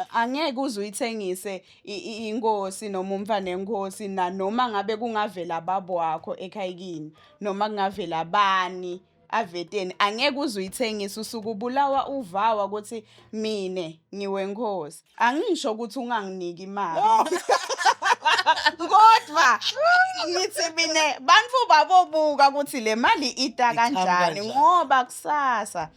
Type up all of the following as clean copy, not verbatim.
Angeke uze uyithengise inkosi noma umfana enkosi, nanoma ngabe kungavela babo wakho ekhaya kini noma kungavela bani aveteni, angeke uze uyithengise. Usuke ubulawa uvawa ukuthi mine ngiwenkosi. Angisho ukuthi unganginiki imali, kodwa ngithi mine bantu babobuka ukuthi le mali ita kanjani, kanjani. Ngoba kusasa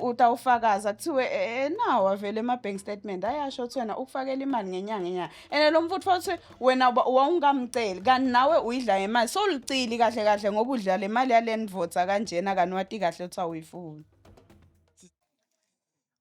utawufakaza kuthiwe nawa vele ema-bank statement ayasho ukuthi wena ukufakela imali ngenyanga ngenyanga, and lo mfuthu futhi wena wawungamceli, kanti nawe uyidla ngemali, sowulicili kahle kahle ngoba udla le mali yale ndvodza kanjena, kanti wati kahle ukuthi awuyifuni.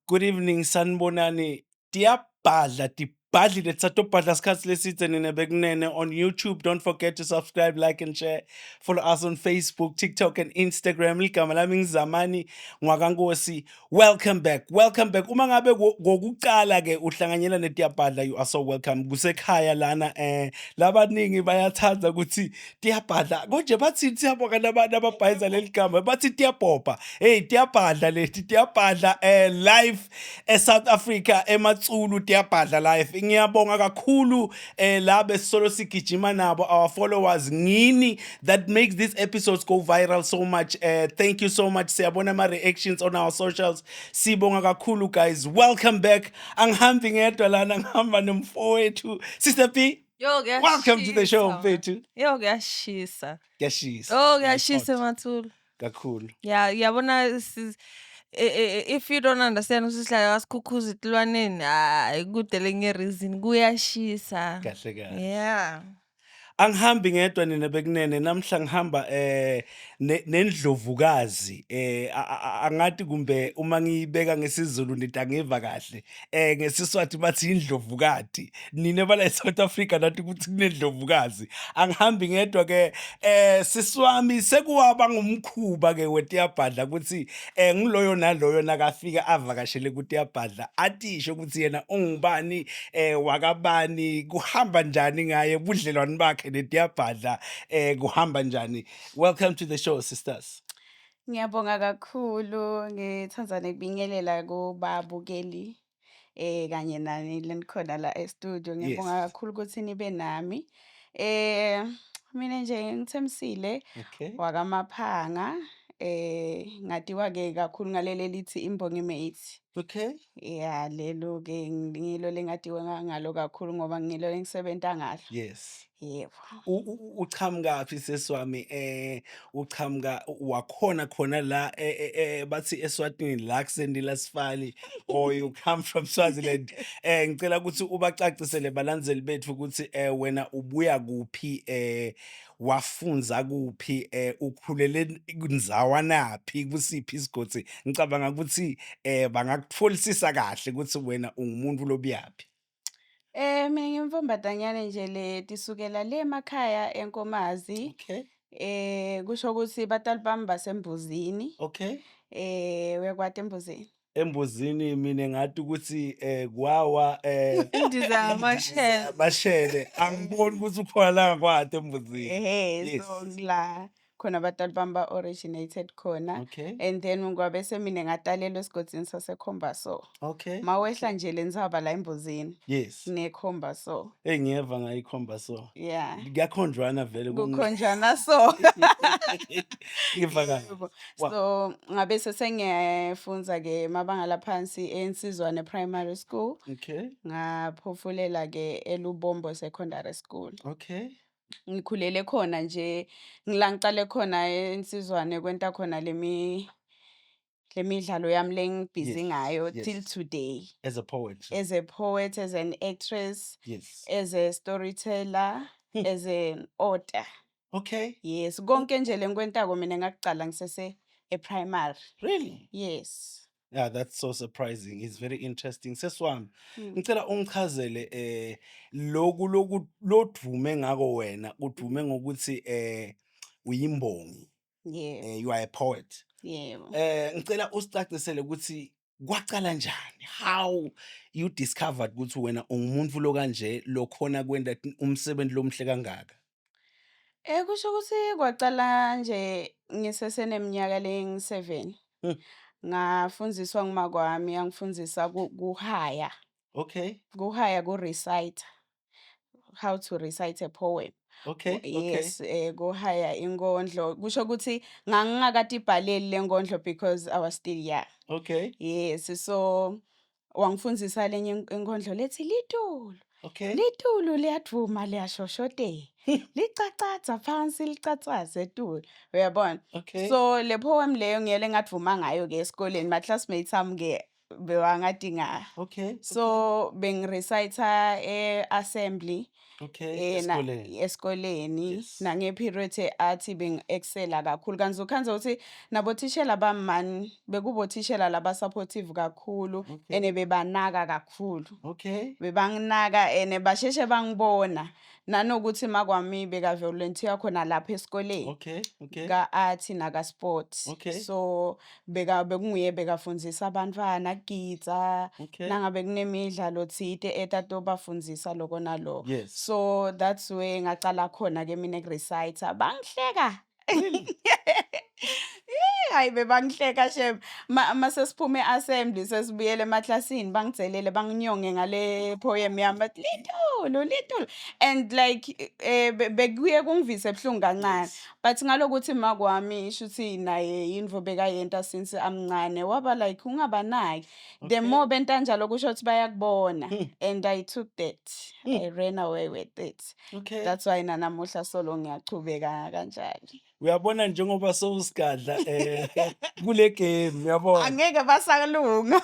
Good evening, sanibonani. Tiyabhadla, tibhadlile, tisatobhadla sikhathi lesitse nina bekunene on YouTube. Don't forget to subscribe, like and share. Follow us on Facebook, TikTok and Instagram. Ligama lami ngizamani Ngwakankosi. Welcome back. Welcome back. Uma ngabe kokuqala ke uhlanganyela neTiyabhadla, you are so welcome. Kusekhaya lana, labaningi bayathanda ukuthi Tiyabhadla. Konje bathi siyabonga nababhayiza leli gama. Bathi tiyabhobha. Hey, tiyabhadla leti, tiyabhadla live eSouth Africa, eMatsulu, tiyabhadla live. Ngiyabonga kakhulu la besolo sigijima nabo, our followers ngini that makes these episodes go viral so much. Thank you so much. Siyabona ama reactions on our socials. Sibonga kakhulu, guys. Welcome back. Angihambi ngedwa lana, ngihamba nomfowethu Sister P. Yo. Welcome to the show, Kuyashisa. mfethu. Yo, kuyashisa. Kuyashisa. Oh, kuyashisa emathulu. Kakhulu. Ya, yabona, if you don't understand ukuthi sihlala kasikhukhuza etilwaneni, hayi, kude lenye reason, kuyashisa. Kahle kahle. Yeah. Angihambi ngedwa nina bekunene namhla, ngihamba nendlovukazi. Angathi kumbe uma ngiyibeka ngesiZulu nithi angiva kahle, ngesiSwati bathi indlovukati. Nina bala eSouth Africa nathi kuthi kunendlovukazi. Angihambi ngedwa ke, siswami. Sekuwaba ngumkhuba ke wetiyabhadla ukuthi ngiloyo naloyo nakafika avakashele kutiyabhadla atisho ukuthi yena ungubani, wakabani, kuhamba njani ngaye, budlelwane bakhe netiyabhadla kuhamba njani. Welcome to the show, sisters. Ngiyabonga kakhulu, ngithanda nekubingelela kubabukeli kanye nani lenikhona la e-studio. Ngiyabonga kakhulu ukuthi nibe nami. Mina nje ngithembisile wakaMaphanga, ngatiwa ke kakhulu ngaleli lithi Imbongi Mate. Yeah, lelo ke ngilo lengatiwa ngalo kakhulu ngoba ngilo engisebenta ngalo. Yebo. Uchamukaphi, seswami? Uchamuka wakhona khona la bathi eSwatini la kusendila sifali, or you come from Swaziland? Ngicela ukuthi ubacacisele balandzeli bethu ukuthi wena ubuya kuphi, wafunza kuphi, ukhulele ndzawanaphi, kusiphi isigodzi. Ngicabanga ukuthi bangakutfolisisa kahle ukuthi wena ungumuntu lobuyaphi. Mina ngimfombatanyane nje le tisukela le emakhaya eNkomazi. Kusho ukuthi batali bami baseMbuzini. Uyakwati eMbuzini? Embuzini mina ngathi ukuthi kwawa Indiza yamashele. Mashele, angiboni ukuthi ukhona la ngakwati eMbuzini. Ehhe, so ngila khona batali bami ba-originated khona. And then kwabese mina ngatalelwa esigodini saseKhomba so. Mawehla nje le ntsaba la eMbuzini. Nekhomba so. Hey, ngiyeva ngayikhomba so. Yeah. Kuyakhonjwana vele. Kukhonjwana so. Ngiva kahle. Yebo. So ngabe sengiyafunza ke emabanga laphansi eNsizwane Primary School. Ngaphofulela ke eLubombo Secondary School. Ngikhulele khona nje, ngila ngicale khona eNsizwane kwenta khona lemi lemidlalo yami lengibhizi ngayo till today. As a poet. As a poet, as an actress, as a storyteller, as an author. Yes, konke nje lengikwentako mina ngakucala ngisese e-primary. Really? Yes. Yeah, that's so surprising. It's very interesting. Seswami, ngicela ungichazele loku lodume ngako wena, udume ngokuthi uyimbongi. You are a poet. Yebo. Ngicela usicacisele ukuthi kwacala njani? How you discovered ukuthi wena ungumuntu lo kanje lokhona kwenta umsebenzi lomhle kangaka? Kusho ukuthi kwacala nje ngiseseneminyaka lengu-7. Ngafundziswa ngumakwami, yangifundzisa kuhaya. Kuhaya ku-recite, how to recite a poem. Yes, kuhaya inkondlo. Kusho ukuthi ngangingakatibhaleli le nkondlo because I was still young. Yes, so wangifundzisa lenye inkondlo lethi litulu. Litulu liyadvuma liyashoshotela. Licacadza phansi licatsaze etulu. Uyabona? Okay. So le poem leyo ngiyele ngadvuma ngayo ke esikoleni. Ma classmates ami ke bewangati ngayo. So bengirecite e-assembly Esikoleni. Esikoleni nange-period ye-art bengi-excela kakhulu, kanti ukhandze ukuthi nabothishela bami mani bekubothishela laba-supportive kakhulu ene bebanaka kakhulu. Bebanginaka ene basheshe bangibona nanokuthi makwami beka-volunteer khona lapha esikoleni ka-art naka-sport. So beka bekunguye bekafundzisa abantwana kugidza, nangabe kunemidlalo tsite etatobafundzisa loko naloko. So that's where ngacala khona-ke mina eku-recite, bangihleka. Really? Hayi, bebangihleka shem. Mase siphume e-assembly sesibuyele emaklasini, bangidzelele, banginyonge ngale poem yami, bathi litulu litulu, and like bekuye kungivise buhlungu kancane. But ngalokuthi makwami shuthi naye yintfo bekayenta since amncane, waba like ungabanaki, the more benta njalo kusho ukuthi bayakubona, and I took that. I ran away with it. That's why nanamuhla solo ngiyachubeka kanjalo. Uyabona, njengoba sowusigadla kule game, uyabona. Angeke basalunga.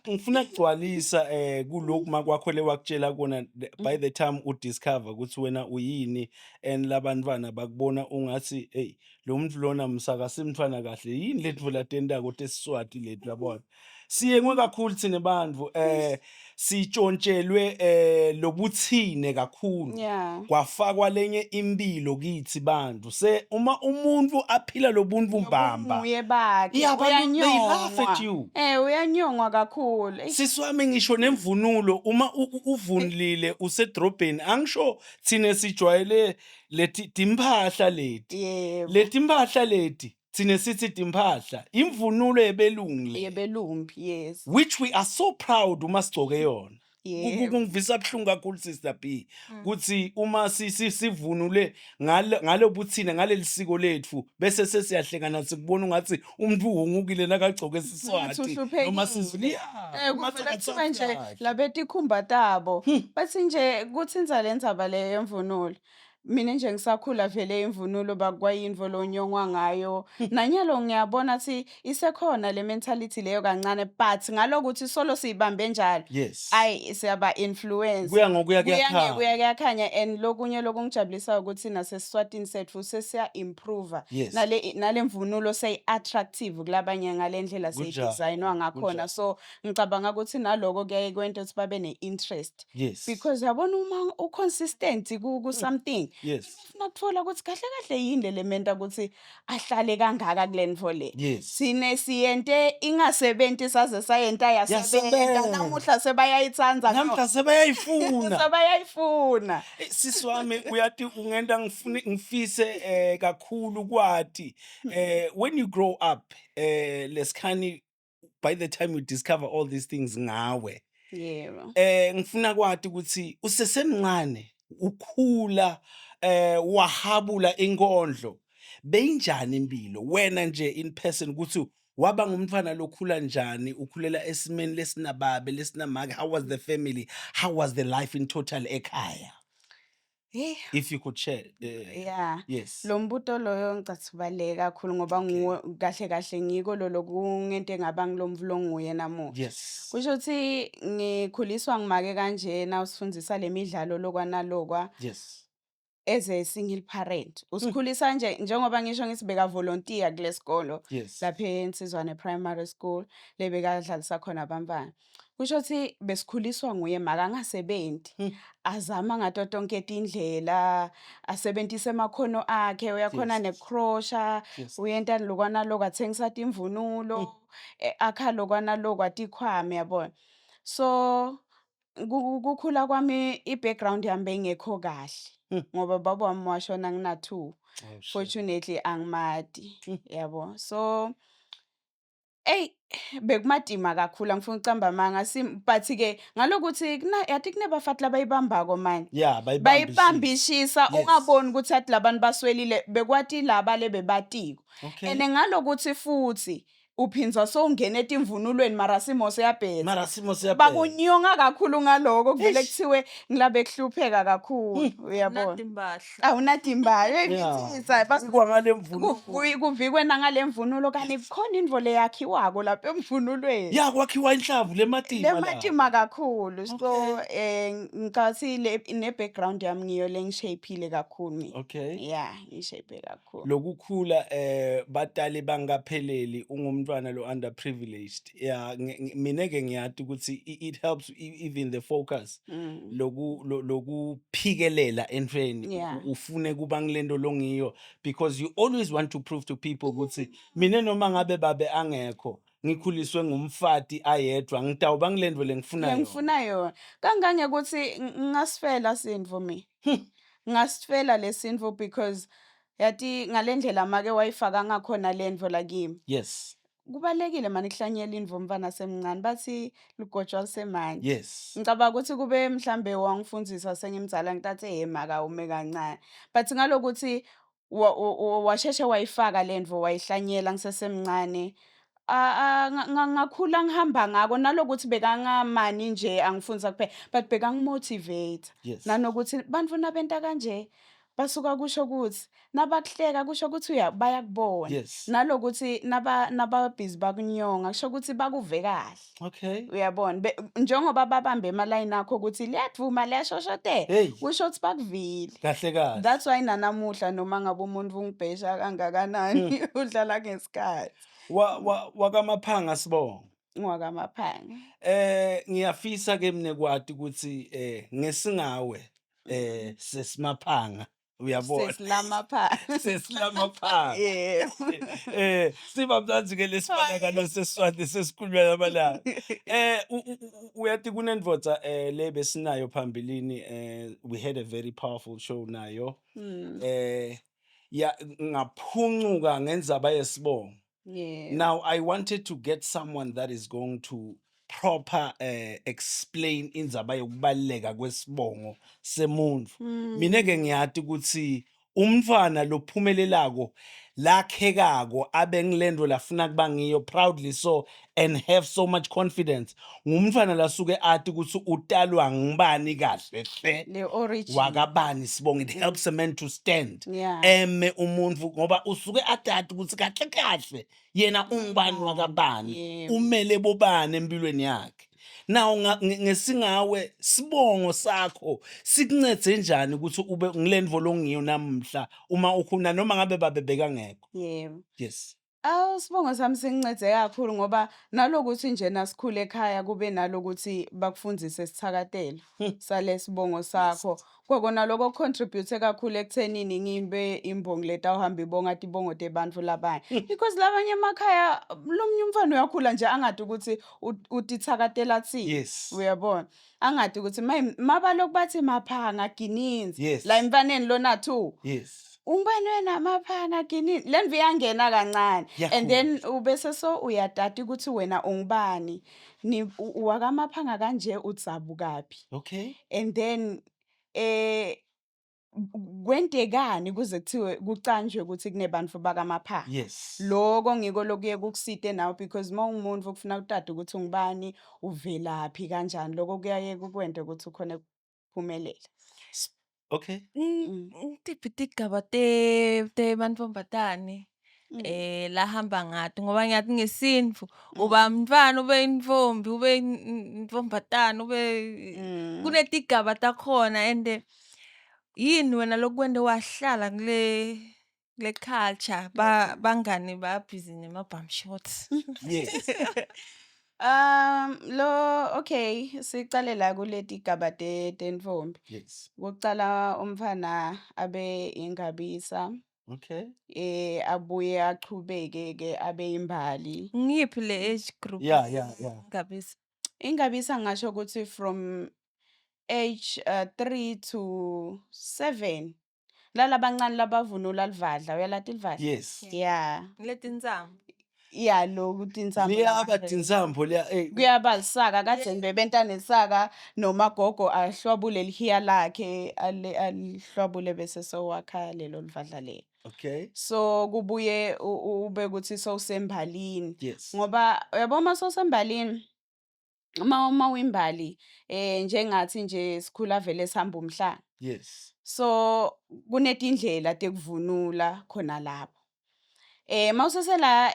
Ngifuna kugcwalisa kulokhu makwakho le wakutshela kona by the time udiscover ukuthi wena uyini and labantwana bakubona ungathi, hey, lo muntu lona msaka simntwana kahle, yini lethu latentako tesiswati lethu, uyabona. Siyengwe kakhulu thina bantu, sitshontshelwe lobuthine kakhulu, kwafakwa lenye impilo kithi bantu, se uma umuntu aphila lobuntu mbamba nguye bakhe. Yeah, abantu, they laugh at Uyanyongwa. you. Uyanyongwa kakhulu. Eish. Sisi wami, ngisho nemvunulo, uma uvunulile usedrobheni, angisho thine sijwayele leti timphahla leti, leti mphahla leti thine sithi timphahla, imvunulo yebelungu le, Yebelumbi, yes. which we are so proud uma sigcoke yona. Kungivisa buhlungu kakhulu, Sister B, kuthi uma sivunule ngalobuthina ngaleli siko lethu, bese sesiyahlekana, sikubona ungathi umuntu uhungukile nakagcoke Ngathi Siswati noma siZulu. uhluphekile. Ungathi Kuvele kuthiwe nje akasafi. labetikhumba tabo bathi nje kuthinza le ndzaba le yemvunulo. Mina nje ngisakhula vele imvunulo bakwayintfo lonyongwa ngayo. Nanyalo ngiyabona ukuthi isekhona le mentality leyo kancane, but ngalokuthi solo siyibambe njalo, ayi, siyaba influence. Kuya ngokuya Kuya kuyakhanya. Ngekuya kuyakhanya, and lokunye lokungijabulisayo ukuthi nasesiswatini sethu sesiya improve. Nale mvunulo seyi-attractive kulabanye ngale ndlela seyidesignwa ngakhona. So ngicabanga ukuthi naloko kuyaye kwenta ukuthi babe ne-interest. Because yabona, uma u-consistent ku something, ufuna kutfola ukuthi kahle kahle yini le lementa ukuthi ahlale kangaka kule ntfo le. Sine siyente ingasebenti, saze sayenta yasebenta. Yasebenza. Namuhla sebayayitsandza. Namhla sebayayifuna. Sebayayifuna. Sisi wami, uyati ungenta ngifune ngifise kakhulu kwati when you grow up, lesikhani, by the time you discover all these things ngawe, ngifuna kwati ukuthi usesemncane ukhula, wahabula inkondlo, beyinjani impilo wena nje in person, ukuthi waba ngumntwana lokhula njani, ukhulela esimeni lesinababe, lesinamake? How was the family? How was the life in total ekhaya, Hey. if you could share? Yes. Lo mbuto loyo ngicathi ubaluleke kakhulu ngoba nguwe kahle kahle ngiko lo lokungente ngaba ngilomvu longuye namuhla. Kusho ukuthi ngikhuliswa ngimake kanjena, usifundisa le midlalo lokwanalokwa as a single parent. Usikhulisa nje njengoba ngisho ngithi beka volunteer kulesikolo lapha eNsizwane Primary School lebekadlalisa khona abantwana. Kusho ukuthi besikhuliswa nguye maka angasebenzi. Azama ngato tonke tindlela, asebentise emakhono akhe, uyakhona nekucrochet, uyenta lokwana lokwa, atsengisa timvunulo, akha lokwana lokwa tikhwama, yabona. So kukhula kwami, i-background yami beyingekho kahle ngoba baba wami washona ngina-2. Oh, shame. Fortunately angimati, yabo. So eyi. Bekumatima kakhulu, angifuni ukucamba amanga, but-ke ngalokuthi yathi kunebafati labayibambako mani. Yeah, bayibamba Bayibamba ishisa. ishisa, ungaboni ukuthi athi labantu baswelile, bekwati laba lebebatiko. And ngalokuthi futhi uphindza sowungena etimvunulweni, mara simo siyabhedza. Mara simo siyabhedza. Bakunyonga kakhulu ngaloko, kuvele Eish. kuthiwe ngilabe kuhlupheka kakhulu, uyabona. Awunatimpahla. Awunatimbali. Kuvikwa ngale mvunulo. Kuvikwe nangale mvunulo, kanti kukhona intfo leyakhiwako lapha emvunulweni. Ya, kwakhiwa inhlavu lematima la. Lematima kakhulu. So ngicathi le ne background yami ngiyo lengishapeile kakhulu mina. Yeah, ngishape kakhulu. Lokukhula batali bangapheleli, ungumntwana lo underprivileged. Yeah, mina ke ngiyati ukuthi it helps even the focus. Lokuphikelela entweni, ufune kuba ngilento longiyo, because you always want to prove to people ukuthi mina, noma ngabe babe angekho, ngikhuliswe ngumfati ayedwa, ngitawuba ngilento lengifuna yona. Lengifuna yona. Kangangekuthi ngasifela sintfu mina. Ngasifela lesintfu because yathi ngalendlela make wayifaka ngakhona lentfo la kimi. Kubalekile mani kuhlanyela intfo umntfwana semncane, bathi lugotshwa lusemanje. Ngicabanga ukuthi kube mhlambe wangifundzisa sengimdzala, ngitathe, "Hey maka, ume kancane." But ngalokuthi washeshe wayifaka lentfo, wayihlanyela ngisesemncane. Ngakhula ngihamba ngako, nalokuthi bekangamani nje angifundisa kuphela, but bekangimotivate. Nanokuthi bantfu nabenta kanje basuka kusho ukuthi nabakuhleka kusho ukuthi bayakubona. Nalokuthi naba busy bakunyonga kusho ukuthi bakuve kahle. Uyabona, njengoba babambe emalayini akho ukuthi liyadvuma, liyashoshotela, kusho ukuthi bakuvile. Kahle kahle. That's why nanamuhla noma ngabe umuntu ungibhesha kangakanani, udlala ngesikhathi. Wa wa wakamaphanga sibongo. Ngwakamaphanga. Ngiyafisa ke mina kwati ukuthi ngesingawe sesimaphanga, uyabona. Sesilamaphanga. Sesilamaphanga. Yebo. Siba mnandzi ke lesibala sesiswati sesikhulunywa lamalanga. Uyathi kunendvodza le besinayo phambilini, we had a very powerful show nayo. Ya, ngaphuncuka ngenzaba yesibongo. Now I wanted to get someone that is going to proper explain indzaba yokubaluleka kwesibongo semuntu. Mina ke ngiyati ukuthi umntwana lophumelelako, lakhekako, abe ngilento lafuna kuba ngiyo proudly so and have so much confidence, ngumntwana lasuke ati ukuthi utalwa ngibani kahle hle. Le origin. Wakabani sibongo. It helps a man to stand, eme umuntu, ngoba usuke adati ukuthi kahle kahle yena ungubani, wakabani, umele bobani empilweni yakhe. Now ngesingawe sibongo sakho sikuncedze njani ukuthi ube ngilendvo longiyo namhla uma ukhona, noma ngabe babe bekangekho? Yebo. Yes. Awu, sibongo sami singincede kakhulu, ngoba nalokuthi nje nasikhula ekhaya kube nalokuthi bakufundzise sithakatelo salesibongo sakho. Kokona lokho contribute kakhulu ekuthenini ngibe imbongi letawuhamba ibonga tibongo tebantfu labanye. Because labanye emakhaya lomunye umfana uyakhula nje angati ukuthi utithakatela thini. Uyabona? Angati ukuthi mabaloku bathi Maphanga Gininzi. La emfaneni lona 2. Ungubani wena, Maphanga Gininzi? Lemvi iyangena kancane. And then ubese so uyatata ukuthi wena ungubani? Ni wakamaphanga kanje, udzabukaphi? And then kwentekani kuze kuthiwe kucanjwe ukuthi kunebantu bakamaphanga? Lokho ngiko lokuye kukusite nawe, because uma ungumuntu kufuna utade ukuthi ungubani, uvelaphi, kanjani, lokho kuyaye kukwente ukuthi ukhone ukuphumelela. Ngitiphi tigaba te bantfombatane lahamba ngato? Ngoba ngiyathi ngesintfu uba mntfwana, ube intfombi, ube intfombatane, ube kunetigaba takhona, and yini wena lokwente wahlala kule culture, bangani ba busy nema bum shorts? Lo okay, sicale la kuleti gaba tentfombi. Kucala umfana abe ingabisa. Abuye achubeke ke abe imbali. Ngiyiphi le age group? Ngabisa. Ingabisa ngasho ukuthi from age 3 to 7. Lalabancane labavunula livadla, uyalati livadla? Yes. Yeah. Ngiletintsambo. Ya, loku tintsambo. Liyaba tintsambo liya Kuyaba lisaka kadzeni bebenta nesaka noma gogo ahlwabule lihiya lakhe alihlwabule bese sowakha lelo livadla lelo. So kubuye ube ukuthi sowusembalini. Ngoba uyabo uma sowusembalini, uma uyimbali njengathi nje sikhula vele sihamba umhlanga. So kunetindlela tekuvunula khona lapho. Mawusesela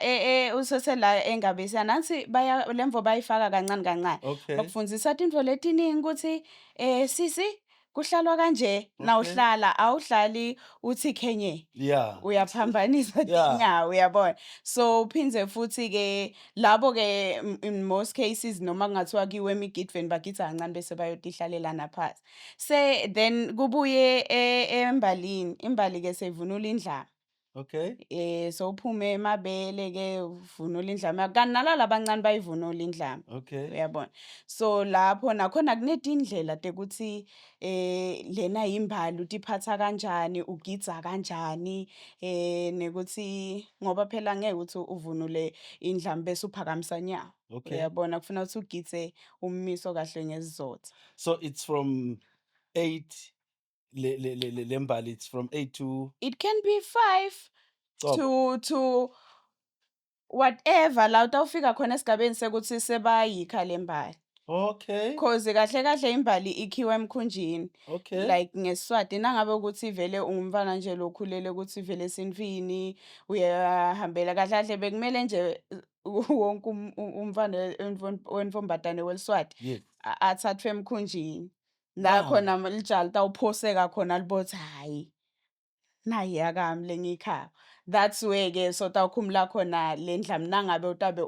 usesela engabisa nansi baya lemvo bayifaka kancane kancane. Bakufundisa tintfo letiningi ukuthi sisi kuhlalwa kanje, nawuhlala awuhlali uthi khenye. Uyaphambanisa tinyawo, uyabona. So uphindze futhi ke labo ke in most cases noma kungathiwa kiwe emigidvweni bagidza kancane bese bayotihlalela phasi. Se then kubuye embalini, imbali ke seyivunula indlala. So uphume emabele ke uvunula indlama kanti nalaba abancane bayivunula indlama. Uyabona. So lapho nakhona kunetindlela tekuthi lena imbali utiphatha kanjani, ugidza kanjani, nekuthi ngoba phela ngeke ukuthi uvunule indlamu bese uphakamisa nyawo. Uyabona, kufuna ukuthi ugidze ummiso kahle ngesizotha. So it's from 8 le le le le lembali, it's from 8 to It can be 5 Cobo. to whatever la utawufika khona esigabeni sekuthi sebayikha lembali. Cause kahle kahle imbali ikhiwa emkhunjini. Like ngeSiswati nangabe ukuthi vele ungumfana nje lokhulele ukuthi vele esintwini uyahambela kahle kahle bekumele nje wonke umfana wentombatane weSiswati athathwe emkhunjini. La khona lijali tawuphoseka khona libothi hayi nayi yakami lengiyikhaba. That's where ke so tawukhumula khona le ndlamu nangabe utabe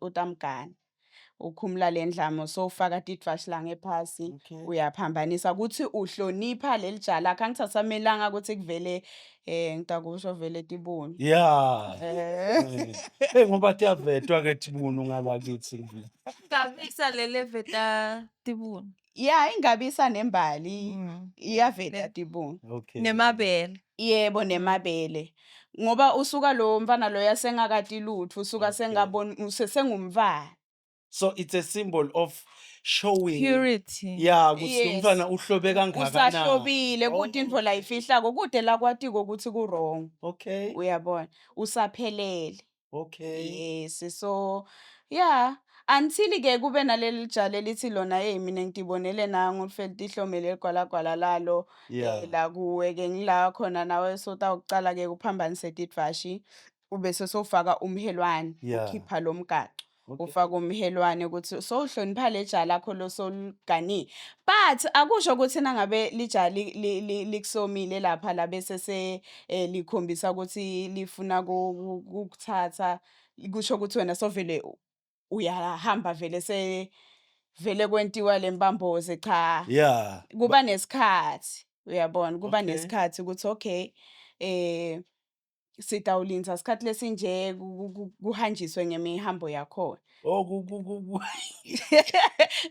utamgana. Ukhumula le ndlamu sowufaka tidvashi la ngephasi, uyaphambanisa ukuthi uhlonipha leli jala lakho. Angithathamelanga ukuthi kuvele ngitakusho vele tibunu. Hey, ngoba tiyavetwa ke tibunu ngalakithi. Ngabisa lele veta tibunu. Ya, ingabisa nembali iyaveta tibunu. Nemabele. Yebo, nemabele. Ngoba usuka lo mfana lo yasengakati lutho, usuka sengaboni sesengumfana. So it's a symbol of showing purity. Yeah, ukuthi umntwana uhlobe kangakanani. Usahlobile kude intfo la ifihlako kude la kwatiko ukuthi ku wrong. Uyabona, usaphelele. Yes, so yeah, until ke kube naleli jali lithi lona hey mina ngitibonele nangu lifele ihlomele ligwalagwala lalo la kuwe ke ngila khona nawe sotawucala ke uphambanise tidvashi ubese sowufaka umhelwane, ukhipha lo mgaco. Ufaka umhelwane ukuthi sowuhlonipha le jali lakho lo soluganile, but akusho ukuthi nangabe lijali likusomile lapha la bese se likhombisa ukuthi lifuna ukuthatha, kusho ukuthi wena sovele uyahamba vele se vele kwentiwa lempamboze, cha. Kuba nesikhathi, uyabona, kuba nesikhathi ukuthi okay sitawulinza isikhathi lesinje kuhanjiswe ngemihambo yakhona. Oh, ku ku ku ku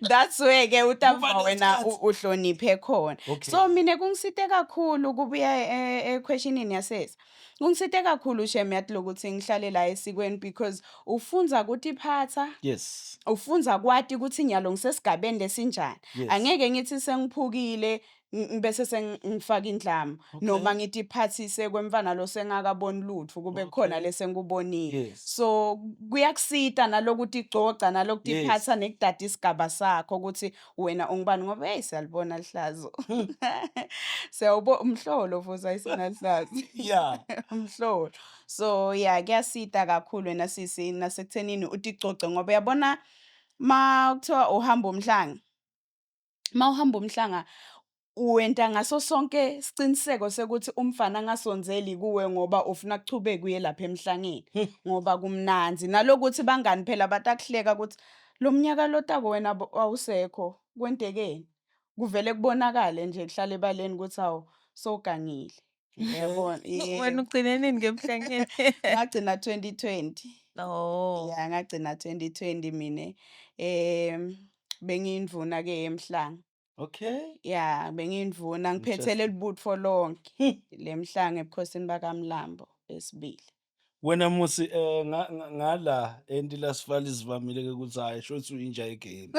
That's where ke utava Kuba wena nesikhathi. Uhloniphe khona. So mina kungisite kakhulu kubuya e-questionini yasesi. Kungisite kakhulu shem yathi lokuthi ngihlale la esikweni because ufunza ukutiphatha. Ufunza kwati ukuthi nyalo ngisesigabeni lesinjani. Angeke ngithi sengiphukile bese sengifaka indlamu noma ngitiphathise kwemfana lo sengakaboni lutho kube khona lesengikubonile. So kuyakusita nalokuthi igcogca nalokutiphatha nekudada isigaba sakho ukuthi wena ungubani, ngoba hey siyalibona lihlazo. Siyawubo umhlolo futhi ayisinalihlazo. Umhlolo. So yeah, kuyasita kakhulu wena sisi nasekuthenini utigcogce, ngoba uyabona ma kuthiwa uhamba umhlanga, ma uhamba umhlanga wenta ngaso sonke siciniseko sekuthi umfana angasondzeli kuwe ngoba ufuna kuchubeka uye lapha emhlangeni ngoba kumnandzi. Nalokuthi bangani phela batakuhleka ukuthi lo mnyaka lotako wena awusekho, kwentekeni? Kuvele kubonakale nje kuhlale ebaleni ukuthi awu sowugangile. Uyabona? Wena Yebo. ugcine nini ngemhlangeni? Ngagcina 2020. Oh. Yeah, ngagcina 2020 mina. Bengiyindvuna ke yemhlanga. Yeah, bengiyindvuna ngiphethele libutfo lonke lemhlanga ebukhosini bakaMlambo esibili. Wena Musi eh ngala entila sifali sivamile ke ukuthi hayi shothi uyinja yegame.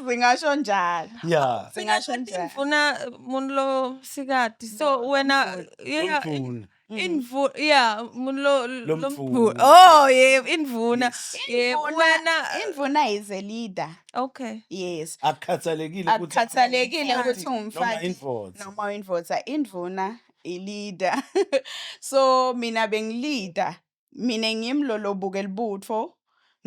Singasho njalo. Yeah. Singasho njalo. Ngifuna umuntu lo msikati. So wena yeah, Lomdvuna. Invu yeah, umuntu lo Lomdvuna. lomdvuna. Oh yebo, indvuna. Yes. Yebo, Indvuna- wena Indvuna is a leader. okay. Yes. Akukhathalekile ukuthi Akukhathalekile ukuthi noma ungumfati indvodza. noma uyindvodza. Indvuna i-leader. So mina bengi-leader. Mina ngimi lo lobuka libutfo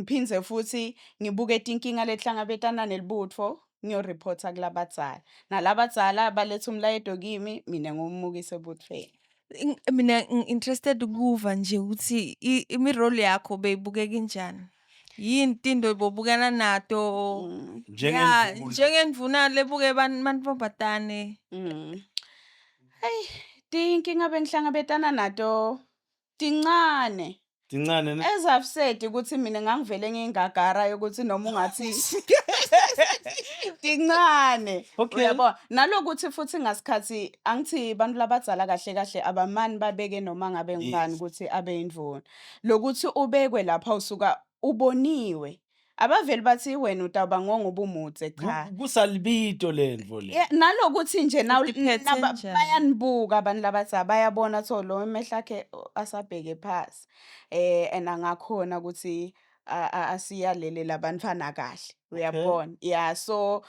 ngiphindze futhi ngibuke tinkinga letihlangabetana nelibutfo ngiyoreporta kulabadzala. Nalabadzala baletha umlayeto kimi mina ngiwumukise ebutfweni. Mina ngi-interested ukuva nje ukuthi imi-role yakho beyibukeka injani. Yini tinto bobukana nato? Yeah, Njengendvuna. njengendvuna lebuke mantfombatane. Hayi, tinkinga bengihlangabetana nato tincane. Tincane ne? As I've said ukuthi mina ngangivele ngiyingagara yokuthi noma ungathi tincane. Uyabo nalokuthi futhi ngasikhathi angithi bantu labadzala kahle kahle abamani babeke noma ngabe ngubani ukuthi abe indvuna. Lokuthi ubekwe lapha usuka uboniwe. Abaveli bathi wena utawuba ngongoba umudze cha. Kusalibito lentfo le. Yeah, nalokuthi nje Utiphethe njani? bayanibuka abantu labadzala bayabona ukuthi lo emehlo akhe asabheke phasi and angakhona ukuthi asiyalele labantwana kahle uyabona. Yeah, so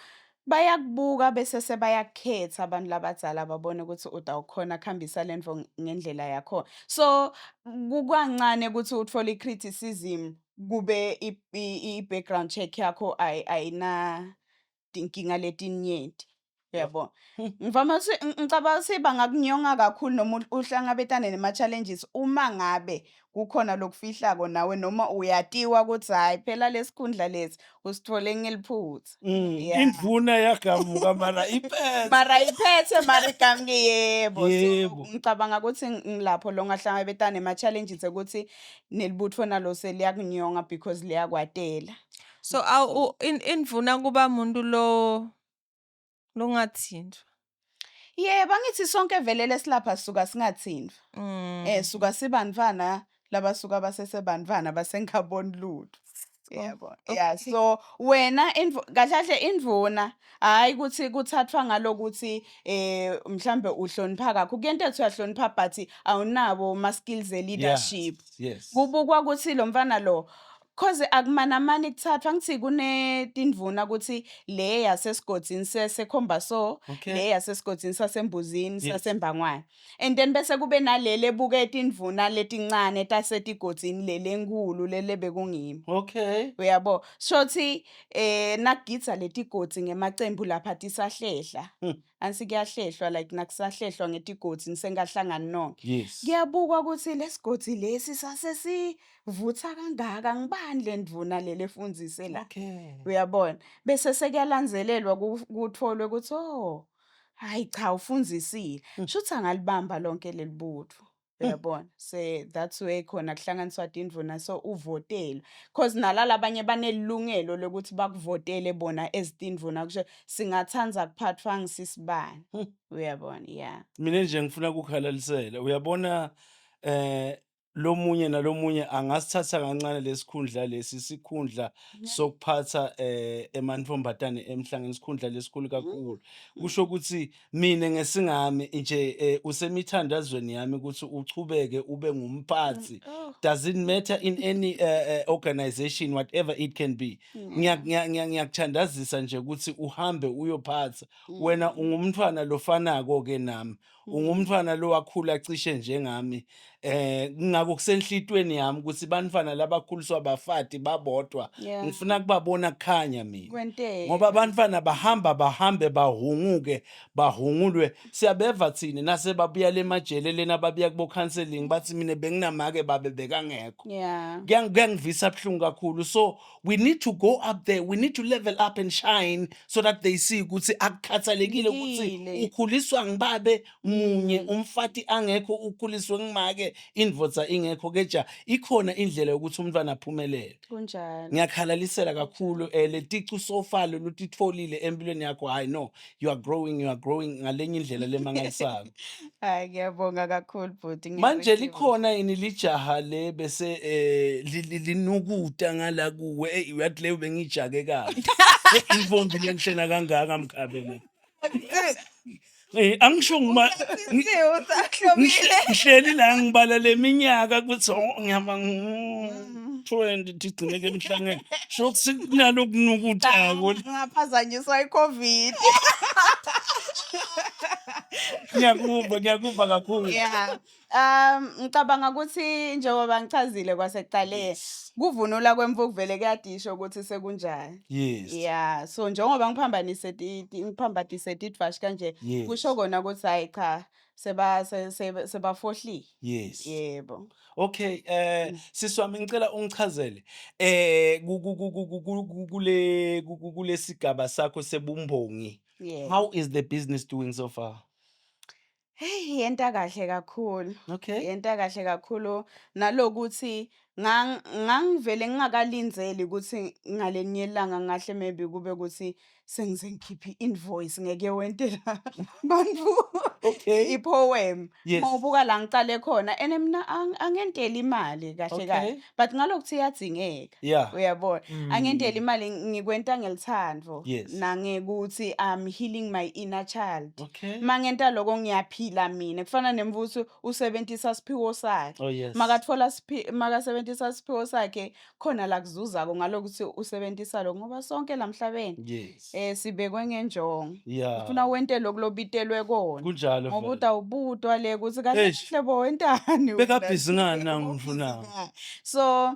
bayakubuka bese sebayakukhetha abantu labadzala babone ukuthi utawukhona kuhambisa lentfo ngendlela yakhona. So kukancane ukuthi uthole i-criticism kube i-background check yakho ayina tinkinga letinyenti uyabona. Ngivama ukuthi ngicabanga ukuthi bangakunyonga kakhulu noma uhlangabetane nema-challenges uma ngabe kukhona lokufihlako nawe noma uyatiwa ukuthi hhayi phela lesikhundla lesi usithole ngeliphutha. Indvuna yagamuka mara iphethe. Mara iphethe mara igamuke yebo. So Yebo. ngicabanga ukuthi ngilapho lo ngahlangabetana nema-challenges ekuthi nelibutfo nalo seliyakunyonga because liyakwatela. So indvuna kuba muntu lo longathintwa. Yebo, angithi sonke vele lesilapha sisuka singathintwa. Suka sibantfwana labasuka basesebantfwana basengaboni lutho. Yebo. Yeah, so wena kahle kahle indvuna hayi ukuthi kuthathwa ngalokuthi mhlambe uhlonipha kakhulu. Kuyento ethi uyahlonipha but awunabo ma skills e leadership. Kubukwa ukuthi lo mfana lo cause akumanamani kuthathwa ngithi kunetindvuna ukuthi le yasesigodzini sekhomba so le yasesigodzini sasembuzini sasembangwane and then bese kube nalele ebuke tindvuna letincane tasetigodzini lele enkulu lele bekungimi. Uyabo shothi nakugidza letigodzi ngemacembu lapha tisahlehla. Ansi kuyahlehlwa like nakusahlehlwa ngetigodzi nisengahlangani nonke. Kuyabukwa ukuthi lesigodzi lesi sasesivutha kangaka ngibani lendvuna lele efundzise la. Uyabona bese sekuyalandzelelwa kutholwe ukuthi oh hayi cha ufundzisile. Shuthi angalibamba lonke lelibutfo. Uyabona se that's where khona kuhlanganiswa tindvuna so uvotelwe cause nalala abanye banelungelo lokuthi bakuvotele bona ezitindvuna kusho singathanda kuphathwa ngisisibani. Uyabona yeah. Mina nje ngifuna ukukhalalisela uyabona lomunye nalomunye angasithatha kancane lesikhundla lesi sikhundla sokuphatha emantombazane emhlangeni isikhundla lesikhulu kakhulu. Kusho ukuthi mina ngesingami nje usemithandazweni yami ukuthi uchubeke ube ngumphathi. Doesn't matter in any organization whatever it can be. Ngiyakuthandazisa nje ukuthi uhambe uyophatha. Wena ungumntwana lofanako ke nami. Ungumntwana lo wakhula cishe njengami. Ngakho kusenhlitweni yami ukuthi bantwana labakhuliswa bafati babodwa. Ngifuna kubabona kukhanya mina. Kwenteka. Ngoba abantwana bahamba bahambe bahunguke bahungulwe. Siyabeva thina nase babuya lemajele lena babuya kubo counseling bathi mina benginamake babe bekangekho. Kuyangivisa buhlungu kakhulu. So we need to go up there, we need to level up and shine so that they see ukuthi akukhathalekile ukuthi Ngile. ukhuliswa ngibabe Munye. Munye umfati angekho, ukhuliswe ngumake, indvodza ingekho, keja ikhona indlela yokuthi umntwana aphumelele. Kunjalo. Ngiyakhalalisela kakhulu leticu so far lolutitfolile empilweni yakho. Hayi no, you are growing, you are growing ngalenye indlela lemangalisako. Hayi, ngiyabonga kakhulu bhuti. Manje Ngiya-receive. Likhona yini lijaha le bese linukuta ngala kuwe? Ey, uyathi leyo bengijake kabi. Intombi lenhlena kangaka mkhabe le. Angisho ngima ngihleli la ngibala leminyaka kuthi oh ngiyama 20 tigcineke emhlangeni. Sho kuthi kunalokunukutako. Ngaphazanyiswa i-COVID. Ngiyakuva, ngiyakuva kakhulu. Yeah. Ngicabanga ukuthi njengoba ngichazile kwasekuqaleni, kuvunula kwemvubu vele kuyadisho ukuthi sekunjani. Yeah, so njengoba ngiphambanise ngiphambanise tidvashi kanje, kusho kona ukuthi hayi cha, seba sebafohlile. Yebo. Okay, sisi wami, ngicela ungichazele kule kulesigaba sakho sebumbongi. How is the business doing so far? Hey, yenta kahle kakhulu. Yenta kahle kakhulu nalokuthi ngangivele ngingakalindzeli ukuthi ngalenye ilanga ngahle maybe kube ukuthi sengize ngikhiphe i-invoice ngeke wentela bantfu i-poem. Mawubuka la ngicale khona and mina angenteli imali kahle kahle, but ngalokuthi iyadzingeka. Uyabona? Angenteli imali, ngikwenta ngelithando nangekuthi I'm healing my inner child. Mangenta lokho ngiyaphila mina, kufana nemvusi usebenzisa siphiwo sakhe. Makathola makasebenzisa siphiwo sakhe khona la kuzuzako ngalokuthi usebenzisa lokho, ngoba sonke la mhlabeni sibekwe ngenjongo. Ufuna wente lokhu lobitelwe kona. Kunjalo Ngoba vele. Utawubutwa le ukuthi kahle Eish. kahle bo wentani wena? Bekabhizi ngani nangifuna? So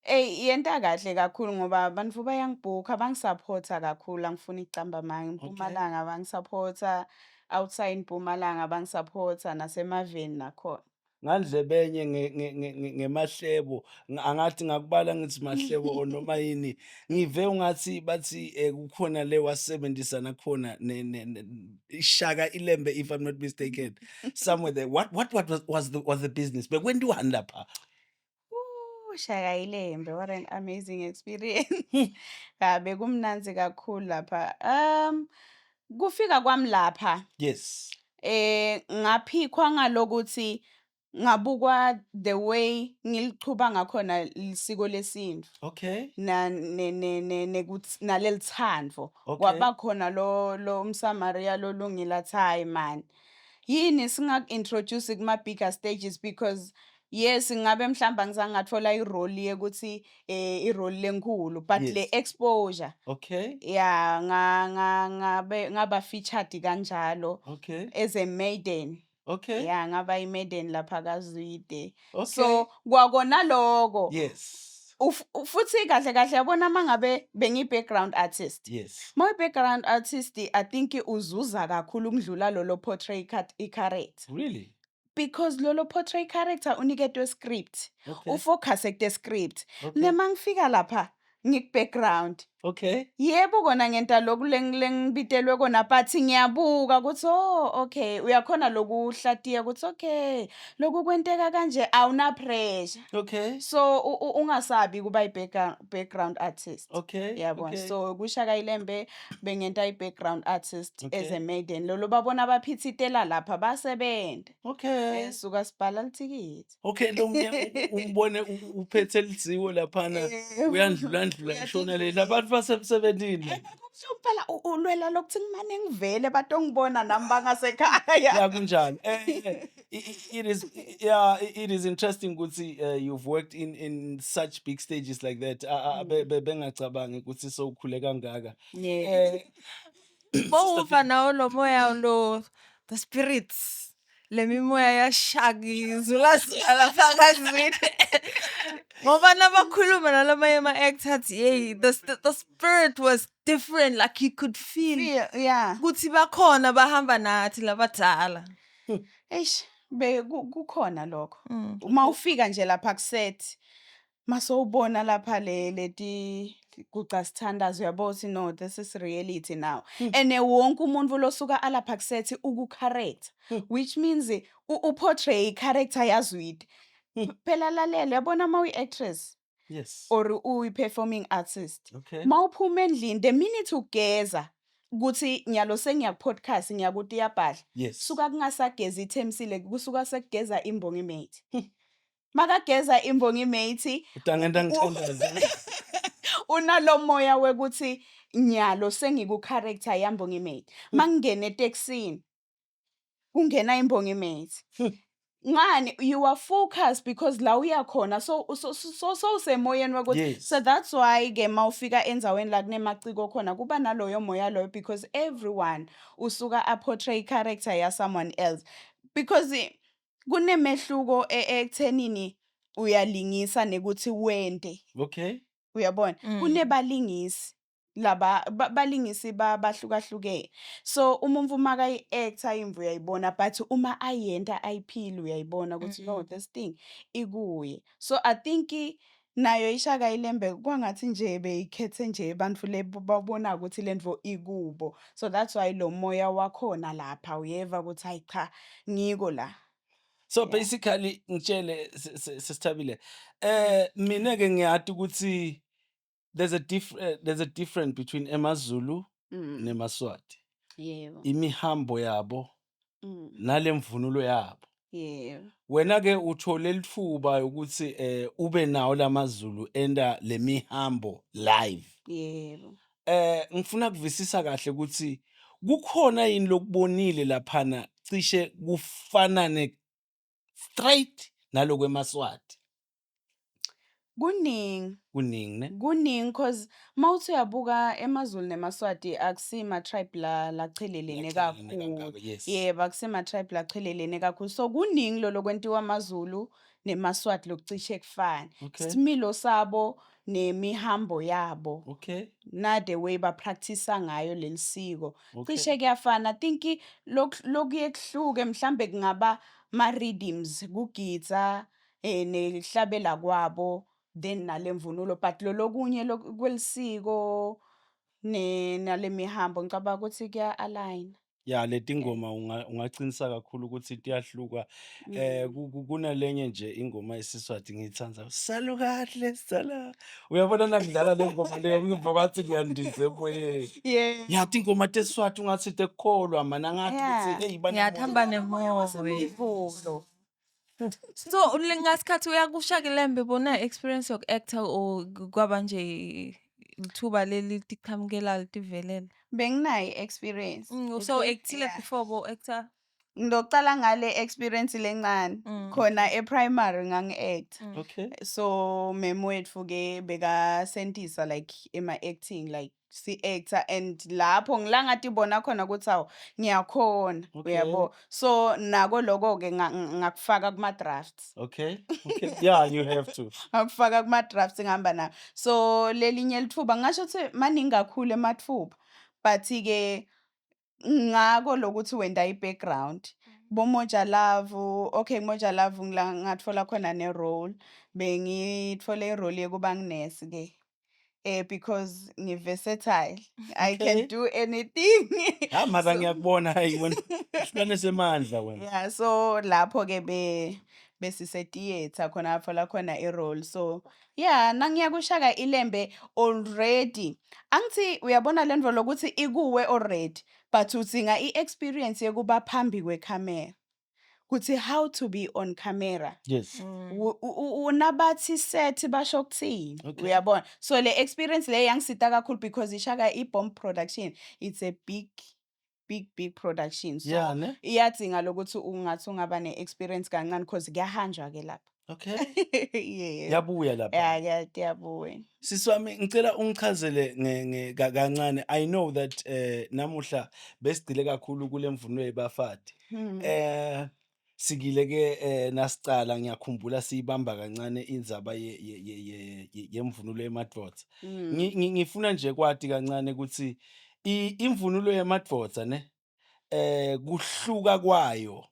ey, yenta kahle kakhulu ngoba abantu bayangibhukha, bangisupporta kakhulu, angifuni ukucamba amanga. Mpumalanga bangisupporta, outside Mpumalanga bangisupporta, nasemaveni nakhona. Ngandlebenye ngemahlebo, angathi ngakubala ngithi mahlebo or noma yini, ngive ungathi bathi kukhona le wasebenzisana khona ishaka ilembe, if I'm not mistaken, somewhere there. What was the business, bekwentiwani lapha? Ooh, Shaka Ilembe, what an amazing experience. Ah, bekumnandzi kakhulu lapha. Kufika kwami lapha ngaphikhwa ngalokuthi ngabukwa the way ngilichuba ngakhona lisiko lesintu na ne ne ne nekuthi nalelithandvo. Kwaba khona lo umSamaria lolungile athi, "Hayi man, yini singaku-introduce kuma bigger stages?" Because yes, ngabe mhlawumbe angizange ngathola i-role yekuthi i-role lenkulu, but le exposure, yeah, nga nga ngabe ngaba featured kanjalo as a maiden. Yeah, ngaba i-maiden lapha kaZwide. So kwakona lokho futhi kahle kahle yabona mangabe bengiyi-background artist, ma background artist, I think uzuza kakhulu ukudlula lolo portray i-character. Really? Because lolo portray character uniketwe script, ufocus ekute script. Nema ngifika lapha ngiku-background, yebo kona ngenta lokhu lengibitelwe kona, but ngiyabuka ukuthi oh okay, uyakhona lokuhlatiya ukuthi okay, lokhu kwenteka kanje, awuna pressure. So ungasabi kuba i-background artist. Yabona? So kuShaka Ilembe bengenta i-background artist as a maiden. Lolo babona baphithitela lapha basebenza. Suka sibhala lithikithi. Okay, lo umbone uphethe lidziwo laphana, uyandlula ndlula ngishona le labantu basemsebenzini. Kubuhlungu phela, ulwela lokuthi ngimane ngivele batongibona nami bangasekhaya. Yeah, kunjalo. It is, yeah, it is interesting ukuthi you've worked in such big stages like that. Bengacabangi ukuthi sowukhule kangaka. Bowuva nawo lo moya lo, the spirits, le mimoya yashaka izulazula lapha kaZwide, ngoba nabakhuluma nalamanye ama-actor athi hey, the spirit was different, like you could feel Feel, yeah. ukuthi bakhona, bahamba nathi labadala. Eish, be kukhona lokho. Uma ufika nje lapha kuset, masowubona lapha le leti Guca sithandaze, uyabo ukuthi no, this is reality now. And wonke umuntu losuka alapha kusethi uku-character, which means u-portray i-character yaZwide. Phela lalela, uyabona uma uyi-actress or uyi-performing artist, mawuphuma endlini, the minute ugeza ukuthi nyalo sengiya-podcast, ngiyakuthi iyabhadla, suka kungasagezi iThemsile, kusuka sekugeza iMbongi Mate. Makageza iMbongi Mate, Utangenta ngithandaze. Unalo moya wekuthi nyalo sengiku-character yaMbongi Mate. Mangingena etekisini, kungena iMbongi Mate. Ngani, you are focused because la uyakhona so usemoyeni wokuthi so that's why ke mawufika endzaweni la kunemaciko khona kuba naloyo moya loyo, because everyone usuka a-portray character ya someone else, because kunemehluko ekuthenini uyalingisa nekuthi wente. Uyabona? Kunebalingisi laba balingisi bahlukahlukene, so umuntu makayi-actor imvu uyayibona, but uma ayenta ayiphile uyayibona ukuthi no, this thing ikuye. So I think nayo iShaka Ilembe kwangathi nje beyikhethe nje abantu le babona ukuthi lento ikubo, so that's why lo moya wakhona lapha uyeva ukuthi hayi cha, ngiko la. So basically ngitshele, sisithabile, mina ke ngiyati ukuthi there's a difference between emaZulu nemaSwati. Imihambo yabo nalemvunulo yabo. Wena ke uthole litfuba ukuthi ube nawo lamaZulu enda lemihambo live. Yebo. Ngifuna kuvisisa kahle ukuthi kukhona yini lokubonile laphana cishe kufanane straight nalokwemaSwati? Kuningi. Kuningi, ne? Kuningi, cause mawuthi uyabuka emaZulu nemaSwati akusima tribe la lachelelene Lachelelene kakhulu. Kangako, yes. Yebo, akusima tribe lachelelene kakhulu. So kuningi lo lokwentiwa amaZulu nemaSwati lokucishe kufane. Similo sabo nemihambo yabo. Na the way ba practice ngayo leli siko. Cishe kuyafana. I think lokuye kuhluke mhlambe kungaba ma rhythms, kugidza nehlabela kwabo, then nalemvunulo, but lo lokunye kwelisiko ne nalemihambo ngicabanga ukuthi kuya align. Ya, leti ngoma ungacinisa kakhulu ukuthi tiyahluka. Kunalenye nje ingoma yesiSwati ngiyithanda. Salukahle sala. Uyabona nakudlala le ngoma leyo ngiva ngathi ngiyandiza emoyeni. Ngiyathi ingoma tesiSwati ungathi tekukholwa mana ngathi ukuthi hey, Ngiyathamba nemoya. WaseMvulo. So ngasikhathi uyakuShaka Ilembe bona experience yoku-actor or kwaba nje ithuba leli tiqhamukela litivelela? Benginayo i-experience. So actile before bo actor? Ngizocala ngale experience lencane. Khona e-primary ngangi-act. So mem wethu ke bekasentisa like ema-acting, like si-actor, and lapho ngila ngatibona khona ukuthi awu, ngiyakhona. Uyabo, so nako lokho-ke ngakufaka kuma-drafts. Okay. Yeah, you have to. Ngakufaka kuma-drafts, ngihamba nayo. So lelinye lithuba ngingasho ukuthi maningi kakhulu emathuba, but-ke ngako lokuthi wenda i-background boMoja Love. Okay, Moja Love ngila ngatfola khona ne-role, bengithole i-role yekuba nginesi ke because ngi-versatile, I can do anything. Ha, mara ngiyakubona, hayi wena isilwane semandla wena. Yeah, so lapho ke be besise theater khona ngatfola khona i-role. So yeah, nangiya kuShaka Ilembe already angithi uyabona le ndvo lokuthi ikuwe already, but udzinga i-experience yekuba phambi kwekhamera, kuthi how to be on camera. Unabathi set basho kuthini. Uyabona, so le experience le yangisita kakhulu because iShaka i-bomb production, it's a big big big production, so Yeah, ne? iyadzinga lokuthi ungathi ungaba ne-experience kancane because kuyahanjwa ke lapha. Yeah. Yabuya lapha. Yeah, kuyabuya. Sisi wami, ngicela ungichazele kancane. I know that namuhla besigcile kakhulu kule mvunulo yebafati. Sikile ke nasicala ngiyakhumbula siyibamba kancane indzaba yemvunulo yemadvodza. Ngifuna nje kwati kancane ukuthi imvunulo yemadvodza ne kuhluka kwayo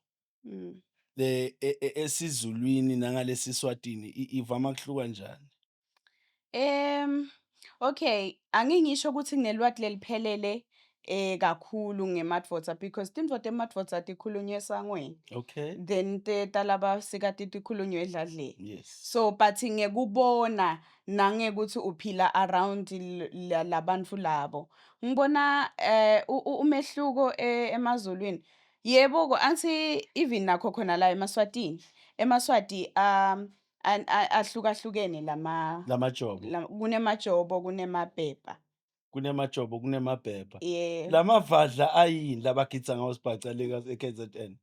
le esiZulwini nangalesiswatini ivama kuhluka njani? Okay, angingisho ukuthi nginelwati leliphelele kakhulu ngemadvodza because tintfo temadvodza tikhulunywa esangweni. Then te talabasikati tikhulunywa edladleni. So but ngekubona nangekuthi uphila around labantu labo. Ngibona umehluko emaZulwini. Yebo ko angithi even nakho khona la emaSwatini. EmaSwati ahlukahlukene lama Lamajobo. Kunemajobo, kunemabhebha. Kunemajobo, kunemabhebha. Yebo. Lamavadla ayini labagidza ngawo sibhaca le e-KZN?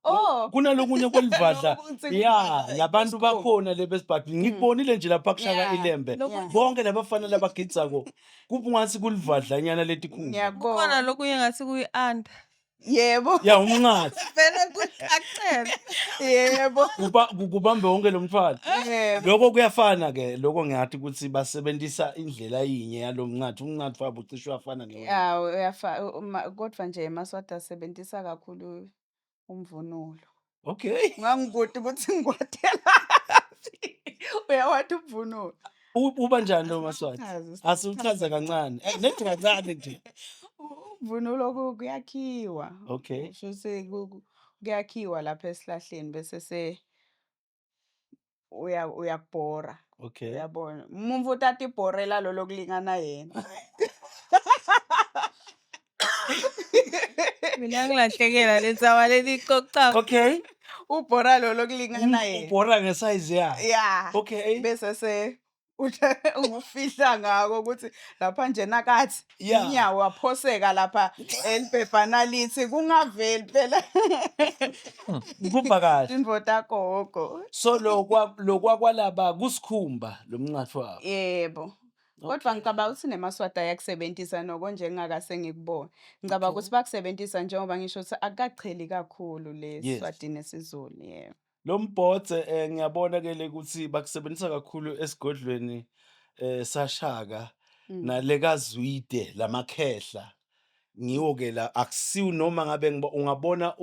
Oh. Kunalokunye kwelivadla. Lokuthi Ya, kuvadla labantu isikhumba. Bakhona le besibhaca. Ngikubonile nje lapha kushaka ilembe. Bonke labafana labagidzako kubungathi kulivadlanyana letikhumba. Kukhona Ngiyakubona. lokunye ngathi kuyi-under. Yebo. Ya, umnqathi. Vele kucacele. Yebo. Kubambe wonke lo mthwalo. Yebo. Lokho kuyafana ke, lokho ngiyathi ukuthi basebenzisa indlela yinye yalo mnqathi. Umnqathi wabo cishe uyafana newethu. Ya, uyafa kodwa nje emaSwati asebenzisa kakhulu umvunulo. Ungangibuti ukuthi ngikwatelaphi. Uyawati umvunulo? Uba njani lo maSwati? Asiwuchaze. Asiwuchaze kancane. Nethi kancane nje. Umvunulo kuyakhiwa. Kusho ukuthi kuyakhiwa lapha esihlahleni bese se uyakubhora. Uyabona. Umuntu uthatha ibhorela lo lokulingana yena. Mina ngilahlekela le ndzaba lelixoxako. Ubhora lo lokulingana yena. Ubhora ngesize yakhe. Yeah. Bese se ufihla ngako ukuthi lapha nje nakathi inyawo waphoseka lapha elibhebhana lithi kungaveli phela. Kuba kahle. Tintfo tagogo. So lokwa lokwa kwalaba kusikhumba lo mnqatho wabo. Yebo. Kodwa ngicabanga ukuthi nemaSwati ayakusebenzisa noko nje ngingakase ngikubone. Ngicabanga ukuthi bakusebenzisa njengoba ngisho ukuthi akukacheli kakhulu le Swati nesiZulu, yebo. Lo mbhodze ngiyabona ke le ukuthi bakusebenzisa kakhulu esigodlweni sashaka nale kaZwide lamakhehla. Ngiwo ke la akusiwo noma ngabe ungabona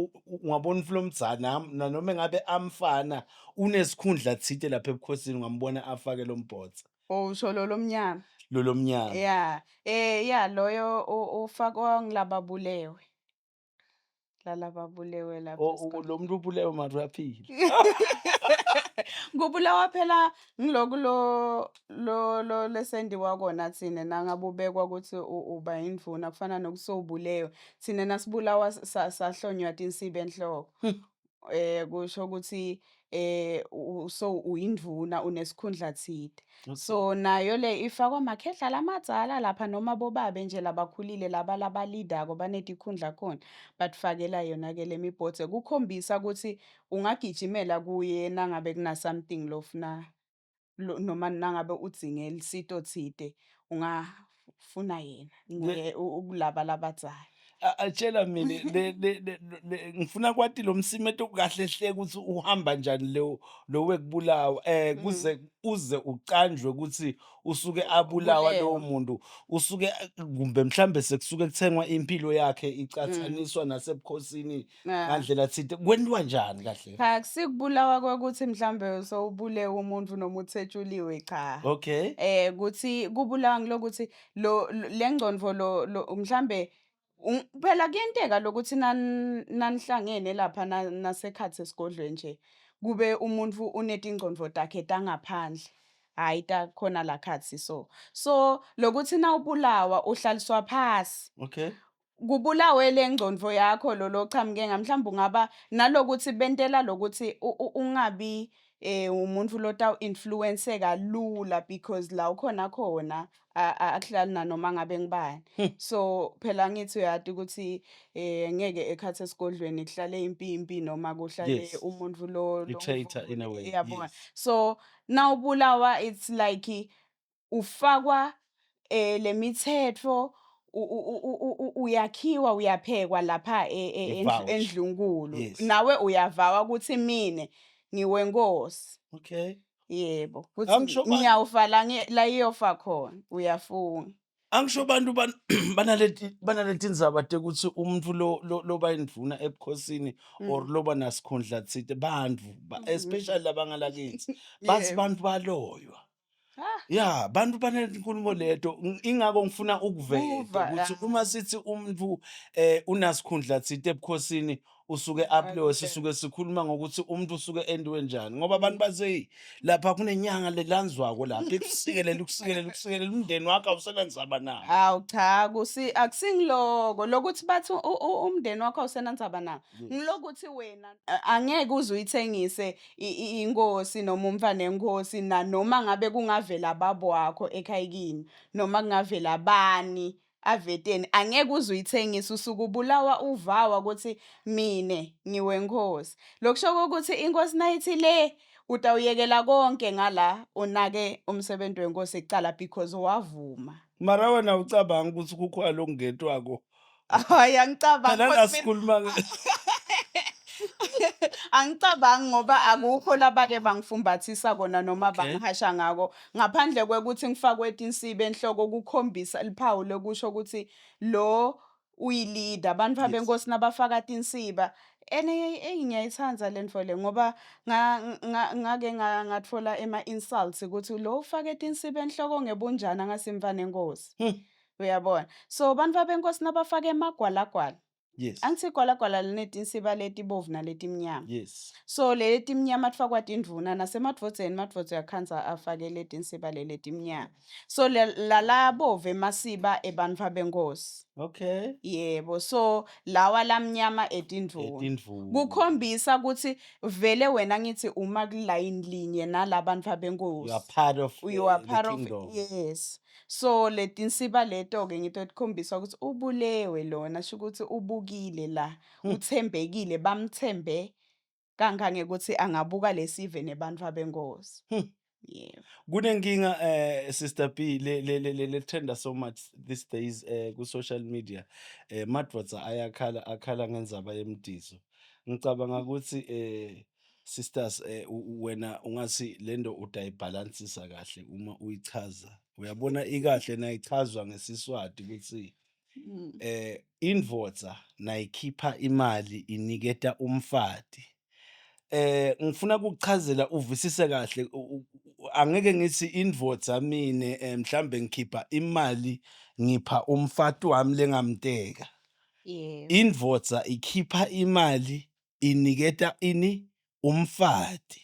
ungabona umfulomdzana nanoma ngabe amfana unesikhundla thite lapha ebukhosini ungambona afake lo mbhodze. Oh, usho lo lomnyama. Lo lomnyama. Yeah. Yeah, loyo ufakwa ngilababulewe. Lalababulewe lapha Oh, esigodlweni. lo muntu ubulewe mara uyaphila. Kubulawa phela ngiloku lo lesendiwa kona thina nangabe ubekwa ukuthi uba indvuna kufana nokuthi sowubulewe. Thina nasibulawa sahlonywa tinsiba enhloko. Kusho ukuthi so uyindvuna unesikhundla thide. So nayo le ifakwa makhehla lamadzala lapha noma bobabe nje labakhulile laba labalidako banetikhundla khona batfakela yona ke lemibhodze kukhombisa ukuthi ungagijimela kuye nangabe kuna something lofuna noma nangabe udzinge lisito thide ungafuna yena nguye kulaba labadzala. Tshela mina ngifuna kwati lo msimeto kahle hle ukuthi uhamba njani lo wekubulawa kuze uze ucanjwe ukuthi usuke abulawa lowo Ubulewe. muntu usuke kumbe mhlambe sekusuke kuthengwa impilo yakhe icathaniswa nasebukhosini ngandlela thinte kwentiwa njani kahle? Cha, akusikubulawa kokuthi mhlambe sowubulewe umuntu noma uthetshuliwe, cha. Kuthi kubulawa ngilokuthi lo le ngcondvo lo mhlambe phela kuyenteka lokuthi nanihlangene lapha nasekhathi esigodlweni nje kube umuntu unetingcondvo takhe tangaphandle hhayi takhona la khathi so lokuthi nawubulawa uhlaliswa phasi. Kubulawe le ngcondvo yakho lo lochamuke nga mhlawumbe ungaba nalokuthi bentela lokuthi ungabi umuntu lotawu influenceka lula because la ukhona khona akuhlali nanoma ngabe ngibani. So phela ngithi uyati ukuthi ngeke ekhathi esigodlweni kuhlale impimpi noma kuhlale umuntu lo I-traitor in a way. Yabona. So nawubulawa it's like ufakwa lemithetho uyakhiwa uyaphekwa lapha I-vouch. endlunkulu. Nawe uyavawa ukuthi mine ngiwenkosi. Yebo, kuthi Angisho ngiyawufa la iyofa khona uyafunga. Angisho bantu banaleti ndzaba tekuthi umuntu lo loba indvuna ebukhosini or loba nasikhundla thite bantfu especially labangalakithi bathi bantu baloywa. Ha. Ya, bantu banenkulumo leto ingako ngifuna ukuveta Kuva, ukuthi ah. uma sithi umuntu unasikhundla tsite ebukhosini usuke upload sisuke sikhuluma ngokuthi umuntu usuke endiwe njani ngoba abantu bathi hey lapha kunenyanga lelanzwako lapha ikusikelela ukusikelela ukusikelela umndeni wakho awusenandzaba nawo. Hawu cha kusi akusingiloko lokuthi bathi umndeni wakho awusenandzaba nawo. Ngilokuthi wena angeke uze uyithengise inkosi noma umfana enkosi nanoma ngabe kungavela babo wakho ekhaya kini noma kungavela bani aveteni angeke uze uyithengise usuke ubulawa uvawa ukuthi mina ngiwenkosi. Lokusho ukuthi inkosi nayithi le utawuyekela konke ngala unake umsebenzi wenkosi kucala because wavuma. Mara wena ucabanga ukuthi kukhona lokungetwako Hayi angicabangi Phela because mina asikhuluma angicabangi ngoba akukho labake bangifumbathisa kona noma bangihasha ngako ngaphandle kwekuthi ngifakwe tinsiba enhloko kukhombisa liphawu lokusho ukuthi lo uyi-leader abantu abenkosi nabafaka tinsiba ene eyi ngiyayithanda le nto le ngoba ngake ngathola ema-insults ukuthi lo ufake tinsiba enhloko ngebunjani angasimfana enkosi. Uyabona so bantu abenkosi nabafaka emagwalagwala angithi igwalagwala linetinsiba letibovu naletimnyama so leli timnyama tifakwa tindvuna nasemadvodzeni madvodza uyakhandza afake letinsiba leli timnyama so lalabovu emasiba ebantfu abenkosi yebo so lawa lamnyama etindvuna Etindvuna. kukhombisa ukuthi vele wena ngithi uma kulayini linye nalabantu abenkosi You are part of you are the part of kingdom. yes so letinsiba leto-ke ngito tikhombisa ukuthi ubulewe lona sho ukuthi ubukile la uthembekile bamthembe kangangekuthi angabuka lesive nebantfu abenkosi yebo. Kunenkinga Sister B le le le le trenda so much these days ku social media madvodza ayakhala akhala ngendzaba yemdizo. Ngicabanga ukuthi sisters wena ungathi lento utayibhalansisa kahle uma uyichaza. Uyabona ikahle nayichazwa ngesiswati ukuthi indvodza nayikhipha imali iniketa umfati. Ngifuna ukukuchazela uvisise kahle angeke ngithi indvodza mine mhlambe ngikhipha imali ngipha umfati wami lengamteka. Indvodza ikhipha imali iniketa ini umfati.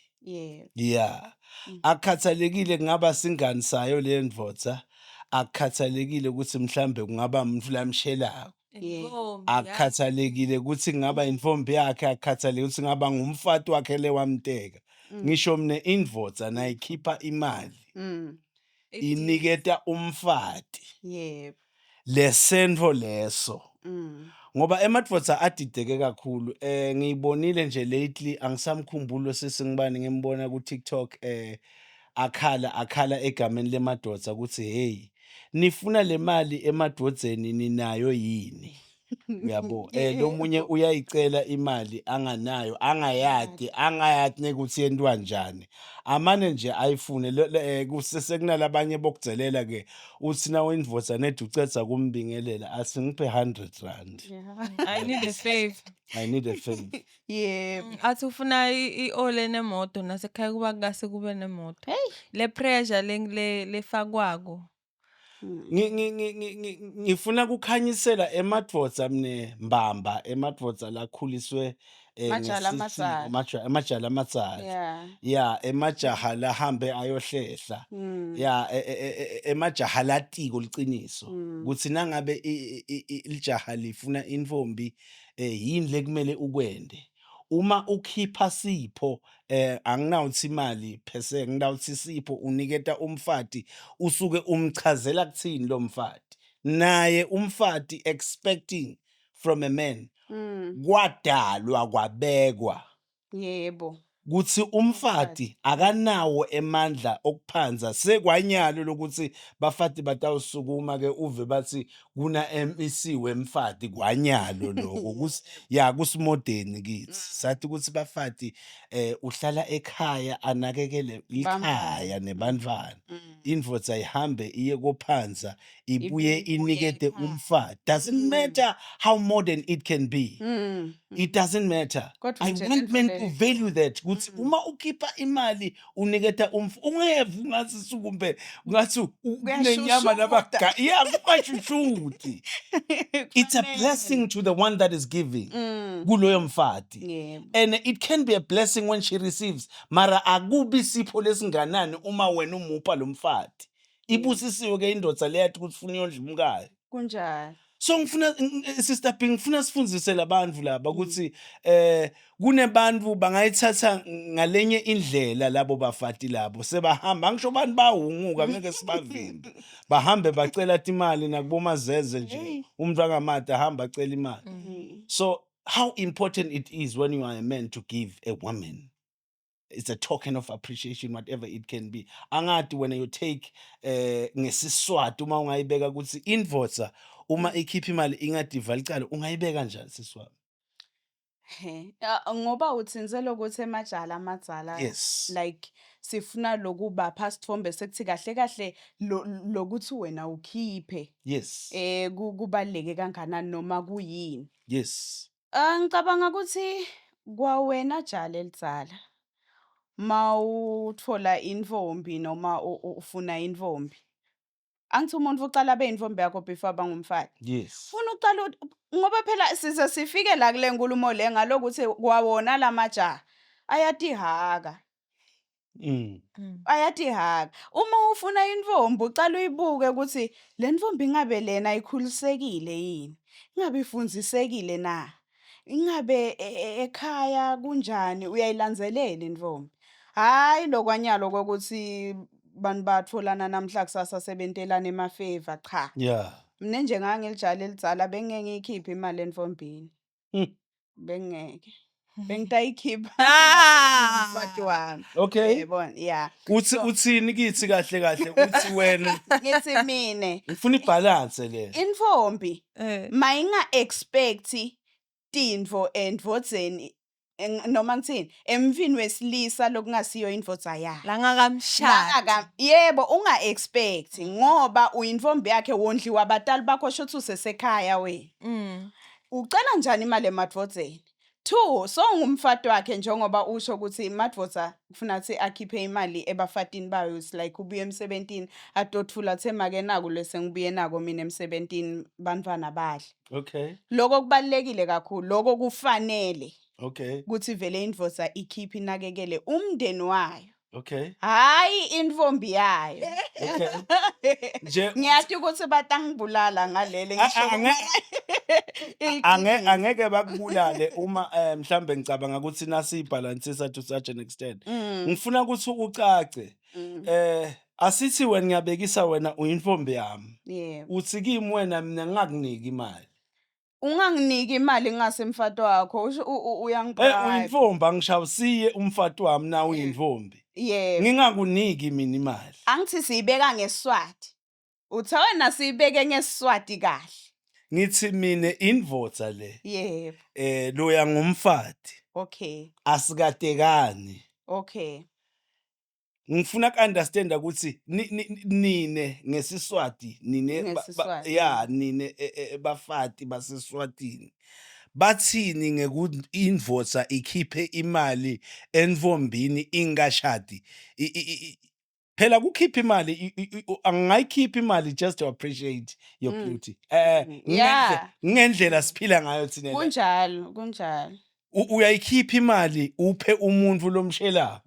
Yeah. Akukhathalekile kungaba singani sayo le ndvodza, akukhathalekile ukuthi mhlambe kungaba umuntu lamshelako. Intombi yakhe. Akukhathalekile ukuthi kungaba intombi yakhe, akukhathalekile ukuthi kungaba ngumfati wakhe le wamteka. Ngisho mina indvodza nayikhipha imali iniketa umfati. Lesento leso. Ngoba emadvodza adideke kakhulu. Ngiyibonile nje lately angisamkhumbuli sisi ngibani ngimbona ku TikTok akhala akhala egameni lemadvodza ukuthi hey nifuna le mali emadvodzeni ninayo yini? Uyabo lomunye uyayicela imali anganayo angayati angayati nekuthi yentiwa njani amane nje ayifune sekunalabanye bokudzelela ke uthi nawe indvodza nedi ucedza kumbingelela athi ngiphe 100 rand. I need a favor. I need a favor. Yebo. Athi ufuna i-ole nemoto nasekhaya kuba kase kube nemoto. Hey. Le pressure le lefakwako. Ngifuna ukukhanyisela emadvodza mne mbamba emadvodza lakhuliswe Majala ngesisiko, amadzala. Emajala amadzala. Ya emajaha lahambe ayohlehla. Ya emajaha latiko liciniso kuthi nangabe lijaha lifuna intfombi yini lekumele ukwende. Uma ukhipha sipho anginawuthi imali phese ngidawuthi sipho uniketa umfati usuke umchazela kuthini lo mfati. Naye umfati expecting from a man kwadalwa kwabekwa Kuthi umfati akanawo emandla okuphanza sekwanyalo lokuthi bafati batawusukuma ke uve bathi Kuna MEC wemfati kwanyalo lokho kus ya kusimodeni kithi. Sathi ukuthi bafati uhlala ekhaya anakekele ikhaya nebantwana. Indvodza ihambe iye kophanza ibuye inikete umfati. Doesn't matter how modern it can be. It doesn't matter. Kodwa I nje want lento men to leyo. value that ukuthi uma ukhipha imali uniketa umf ungeve ungathi sukumbe ungathi kunenyama Kuyashushuda. Yeah, kungashushuti. It's a blessing to the one that is giving kuloyo mfati. And it can be a blessing when she receives, mara akubi sipho lesinganani uma wena umupha lo mfati. Ibusisiwe ke indoda leyathi ukuthi ufuna uyondla umkayo. Kunjalo. So ngifuna Sister B, ngifuna sifundise labantu laba ukuthi kunebantu bangayithatha ngalenye indlela labo bafati labo sebahamba, angisho abantu bawunguka, ngeke sibavimbe, bahambe bacela imali nakubomazeze nje, umuntu angamade ahamba acela imali. So how important it is when you are a man to give a woman, it's a token of appreciation, whatever it can be. Angathi when you take ngesiswati, uma ungayibeka ukuthi indvodza uma ikhipha imali ingadiva licala, ungayibeka kanjani, siswami? He, ngoba uthinze lokuthi emajala amadzala like sifuna lokubapha sithombe sekuthi kahle kahle lokuthi wena ukhiphe kubaluleke kangakanani noma kuyini. Ngicabanga ukuthi kwawena jala elidzala mawuthola intfombi noma ufuna intfombi, angithi umuntu ucala abe yintfombi yakho before abangumfati? Yes. Funa uqala ngoba phela size sifike la kule nkulumo le ngalokuthi kwawona lamajaha ayatihaka. Ayatihaka. Uma ufuna intfombi, ucala uyibuke ukuthi le ntfombi ingabe lena ikhulisekile yini, ingabe ifundzisekile na, ingabe ekhaya kunjani, uyayilandzelela intfombi. Hhayi lokwanyalo kokuthi bantu batfolana namhla, kusasa sebentelana ema-favour, cha. Mina nje ngangelijala elidzala, bengeke ngiyikhiphe imali entfombini. Bengeke. Bengitayikhipha umfati wami. Yabona, yeah. Uthi uthini kithi kahle kahle, uthi wena? Ngithi mine Ngifuna i-balance le. Intfombi mayinga expect tintfo endvodzeni, noma ngithini, emntwini wesilisa lokungasiyo indvodza yakhe. Langakamshadi. Yebo, unga expect ngoba uyintfombi yakhe, wondliwa abatali bakho, shuthi usesekhaya wena. Ucela njani imali emadvodzeni? Two, so ungumfati wakhe, njengoba usho ukuthi madvodza kufuna ukuthi akhiphe imali ebafatini bayo. It's like ubuye emsebentini, atothula athe make naku lese ngibuye nako mina emsebentini, bantwana badle. Lokho kubalulekile kakhulu, lokho kufanele ukuthi vele indvodza ikhiphe, inakekele umndeni wayo. Hayi intfombi yayo. Okay. Nje Ngiyathi ukuthi batangibulala ngalele ngisho. Angeke bakubulale uma mhlambe ngicabanga ukuthi nasiyibalansisa to such an extent. Ngifuna ukuthi ucace. Asithi wena, ngiyabekisa, wena uyintombi yami. Uthi kimi wena, mina ngingakuniki imali. Unganginiki imali ngingasemfati wakho, usho uyangi-bribe. Uyintombi, angishawusiye umfati wami na uyintombi. Yebo. Ngingakuniki mina imali. Angithi siyibeka ngesiswati. Uthe wena siyibeke ngesiswati kahle. Ngithi mina indvodza le loya ngumfati. Asikatekani. Ngifuna ku-understanda ukuthi nine ngesiswati nine Ngesiswati. Ya, nine bafati baseswatini bathini ngekuthi indvodza ikhiphe imali entfombini ingashadi? Phela kukhipha imali angingayikhipha imali just to appreciate your beauty ngendlela siphila ngayo thina la. Kunjalo, kunjalo. Uyayikhipha imali uphe umuntu lomshelako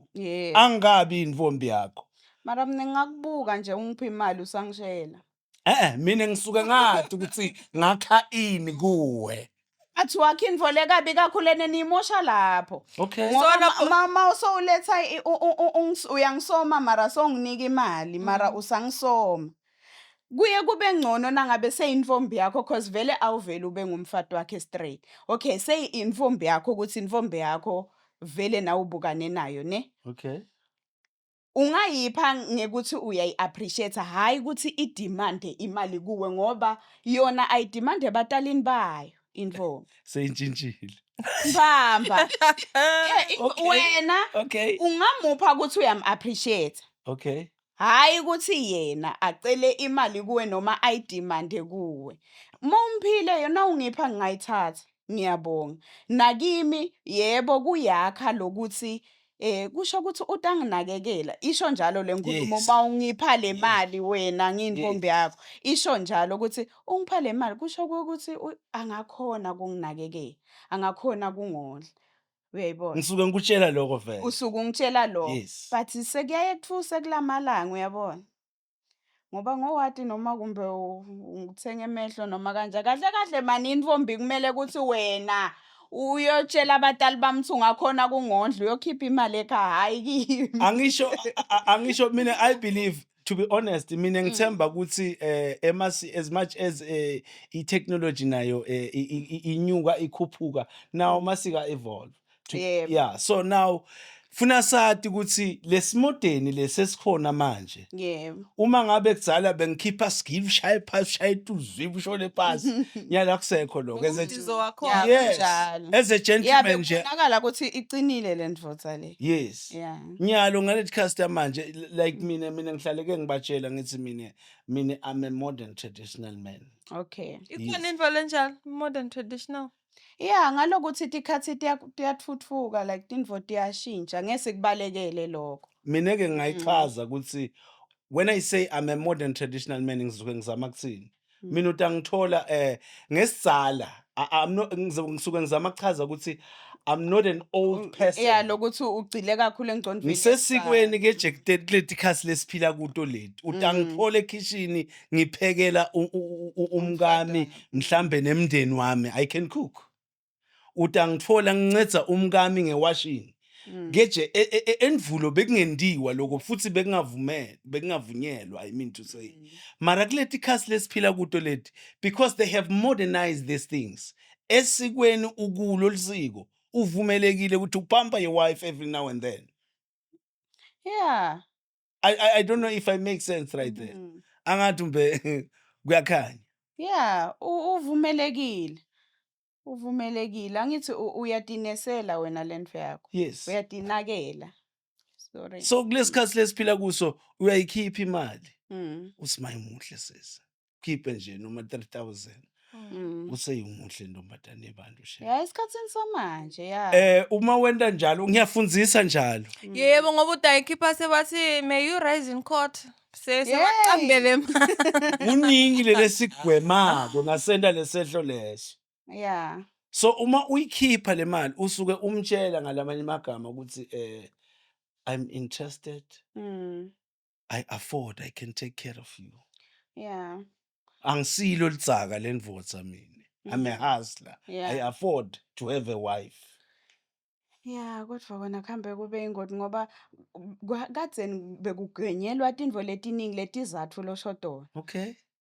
angabi intombi yakho. Mara mina ngingakubuka nje ungiphe imali usangishela. Mina ngisuke ngathi ukuthi ngakha ini kuwe. Athi wakho intfo lekabi kakhulu ene niyimosha lapho. Ngoba So lapho- ma usowuletha uyangisoma mara sowunginika imali mara usangisoma. Kuye kube ngcono nangabe seyintombi yakho, cause vele awuveli ube ngumfati wakhe straight. Okay, seyintombi yakho, ukuthi intombi yakho vele nawe ubukane nayo ne. Ungayipha ngekuthi uyayi-appreciate, hhayi ukuthi i-demand-e imali kuwe ngoba yona ayi-demand-i ebatalini bayo intfombi. Seyintshintshile. Mbamba. Yeah, Okay. Wena ungamupha ukuthi uyam-appreciate. Hhayi ukuthi yena acele imali kuwe noma ayi-demand-e kuwe. Uma umphile yona ungipha ngingayithatha, ngiyabonga. Nakimi yebo kuyakha lokuthi kusho ukuthi utanginakekela. Isho njalo le nkulumo uma ungipha le mali wena ngiyintombi yakho. Isho njalo ukuthi ungipha le mali kusho ukuthi angakhona ukunginakekela, angakhona ukungondla. Uyayibona? Ngisuke ngikutshela lokho vele. Usuke ungitshela lokho. But sekuyaye kuthuse kulamalanga uyabona. Ngoba ngowati noma kumbe uthenga emehlo noma kanjani. Kahle kahle mani intombi kumele ukuthi wena uyotshela abatali bami ukuthi ungakhona kungondla uyokhipha imali ekhaya, hhayi kimi. Angisho mina, I believe, to be honest, mina ngithemba ukuthi emasi as much as i-technology nayo inyuka ikhuphuka now, masika evolve to, yeah, so now funa sathi ukuthi lesimodeni lesesikhona manje, uma ngabe kudzala bengikhipha skill, ushaye phasi, ushaye tuzwibu, ushone phansi, nyala kusekho lokho as a Umdizo wakhona. Yes, Kunjalo. as a gentleman nje. Bekubonakala ukuthi iqinile le ndvodza le. Nyalo ngalethi cast manje, like mina ngihlale ke ngibatshela ngithi mina I'm a modern traditional man. Ikhona into lenjalo, modern traditional? Yeah, ngalokuthi tikhathi tiyathuthuka, like tintfo tiyashintsha, ngeke sikubalekele lokho. Mina ke ngingayichaza ukuthi when I say I'm a modern traditional man, ngisuke ngizama kuthini? Mina utangithola ngesizala, I'm not, ngisuke ngizama kuchaza ukuthi I'm not an old person. Yeah, lokuthi ugcile kakhulu engcondweni. Ngisesikweni ke nje kuleti khasi lesiphila kuto leti. Utangithola ekhishini ngiphekela umkami mhlambe nemndeni wami. I can cook. Utangithola ngincedza umkami nge-washing. Keje endvulo bekungendiwa lokho futhi bekungavumela, bekungavunyelwa, I mean to say. Mara kuleti khasi lesiphila kuto leti, because they have modernized these things. Esikweni ukulo lisiko uvumelekile ukuthi u-pamper your wife every now and then. I don't know if I make sense right there. Angathi mbe kuyakhanya. Yeah, uvumelekile. Uvumelekile. Angithi uyatinesela wena lento yakho. Uyatinakela. Sorry. So kulesikhathi lesiphila kuso uyayikhipha imali. Usimaye muhle sisi. Khiphe nje noma 3000. Useyimuhle ntombazane yabantu she. Yeah, esikhathini samanje, yeah. Uma wenta njalo ngiyafundzisa njalo. Yebo, ngoba utayikhipha sebathi may you rise in court. Sebaqambele Kuningi lelesigwemako ngasenta lesehlo leso. So uma uyikhipha le mali usuke umtshela ngalamanye amagama ukuthi I'm interested. I afford, I can take care of you. Angisilo lidzaka lendvodza mina. I'm a hustler. I afford to have a wife. Yeah, kodwa kona kuhambe kube ingoti ngoba kadzeni bekugwenyelwa tintfo letiningi letizatfu losho tona.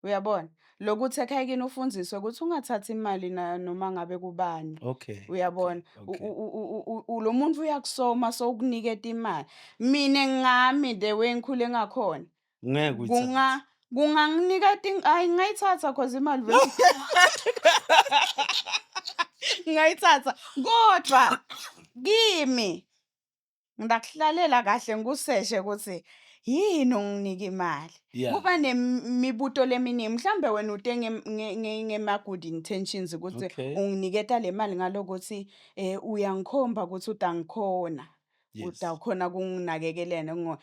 Uyabona? Lokuthi ekhaya kini ufundziswe ukuthi ungathathi imali na noma ngabe kubani. Uyabona? Lo muntu uyakusoma sowukuniketa imali. Mina ngami the way ngikhule ngakhona. Ngeke uyithathe. Kunganginika hayi, ngingayithatha cause imali vele. Ngingayithatha kodwa kimi ngidakuhlalela kahle ngikuseshe ukuthi yini unginika imali. Kuba nemibuto leminingi, mhlambe wena ute ngema good intentions ukuthi unginiketa le mali ngalokuthi uyangikhomba ukuthi utangikhona. Utawukhona kunginakekelela ngo.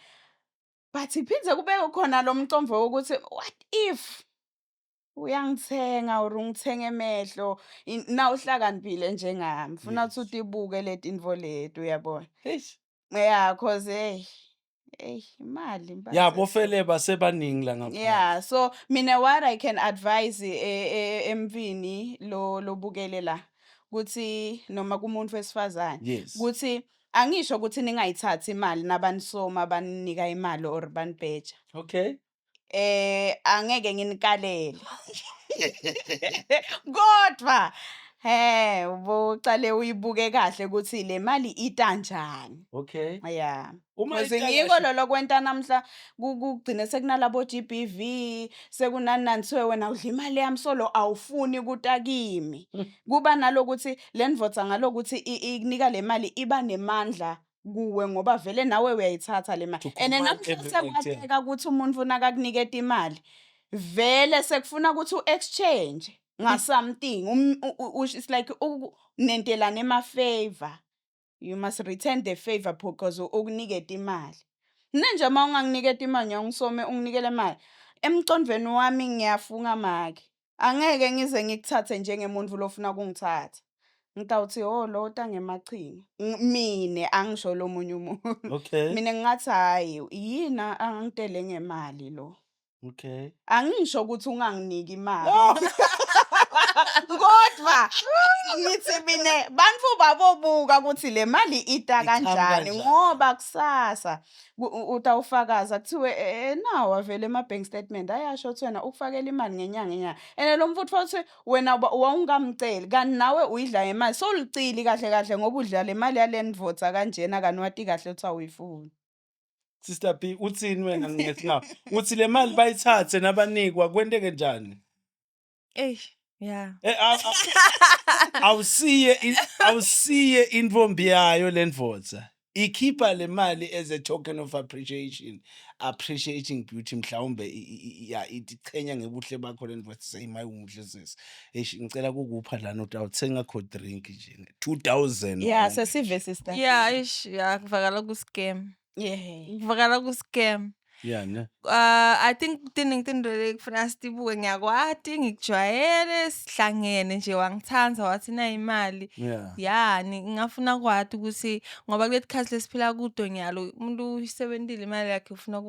But iphindze kube khona lo mcomvo wokuthi what if uyangithenga or ungithenga emehlo na uhlakaniphile njengami, funa ukuthi utibuke letintfo leti, uyabona? Eish. Yeah, cause hey, hey, imali impatha. Yeah, bofele basebaningi la ngaphandle. Yeah, so mina what I can advise emntwini lo lobukele la kuthi noma kumuntu wesifazane kuthi angisho ukuthi ningayithathi imali nabanisoma baninika imali or banibheja. Angeke nginikalele. Kodwa He, ubucale uyibuke kahle ukuthi le mali ita njani. Okay. Yeah. Uma Because ita ngiko kahle- lolo kwenta namhla kugcine sekunalabo GBV, sekunani nani kuthiwe wena udla imali yami solo awufuni kuta kimi. Kuba nalokuthi le ndvodza ngalokuthi ikunika le mali iba nemandla kuwe ngoba vele nawe uyayithatha le mali. To And command namhla every act, yeah. sekwateka ukuthi umuntu nakakuniketa imali vele sekufuna ukuthi u-exchange nga-something. It's like nentelana ema-favor. You must return the favor because ukuniketa imali. Mina nje uma unganginiketa imali ngiyangisome unginikele imali. Emcondvweni wami ngiyafunga make. Angeke ngize ngikuthathe njengemuntu lofuna kungithatha. Ngitawuthi oh lo uta ngemachinga. Mine angisho lo munye umuntu. Mina ngingathi hayi yini angitele ngemali lo. Angisho ukuthi unganginiki imali. No. Kodwa ngithi mina bantfu babobuka ukuthi le mali ita Iqhamuka kanjani kanjani. ngoba kusasa utawufakaza kuthiwe nawa vele ema bank statement ayasho ukuthi wena ukufakela imali ngenyanga ngenyanga. And lo mfuthu uthi wena wawungamceli kanti nawe uyidla ngemali sowulicili kahle kahle ngoba udla le mali yale ndvodza kanjena kanti wati kahle ukuthi awuyifuni. Sister B, uthini wena ngesingawo? Uthi le mali bayithathe nabanikwa kwenteke njani? Eish, yeah. Awusiye intombi yayo le ndvodza. Ikhipha le mali as a token of appreciation, appreciating beauty mhlawumbe ya ichenya ngebuhle bakho le ndvodza, say mayi umuhle sisi. Eish, ngicela kukupha lana utawuthenga cold drink nje 2000. Yeah, wonke. Sesive sister. Yeah, eish, yeah, kuvakala ku scam. Kuvakala ku scam. Yeah, ne. I think tiningi tinto lekufuna sitibuke. Ngiyakwati, ngikujwayele, sihlangene nje, wangithanda wathi nayi imali. Ya, ngingafuna kwati ukuthi ngoba kuleti khathi lesiphila kudo nyalo umuntu uyisebentile imali yakhe ufuna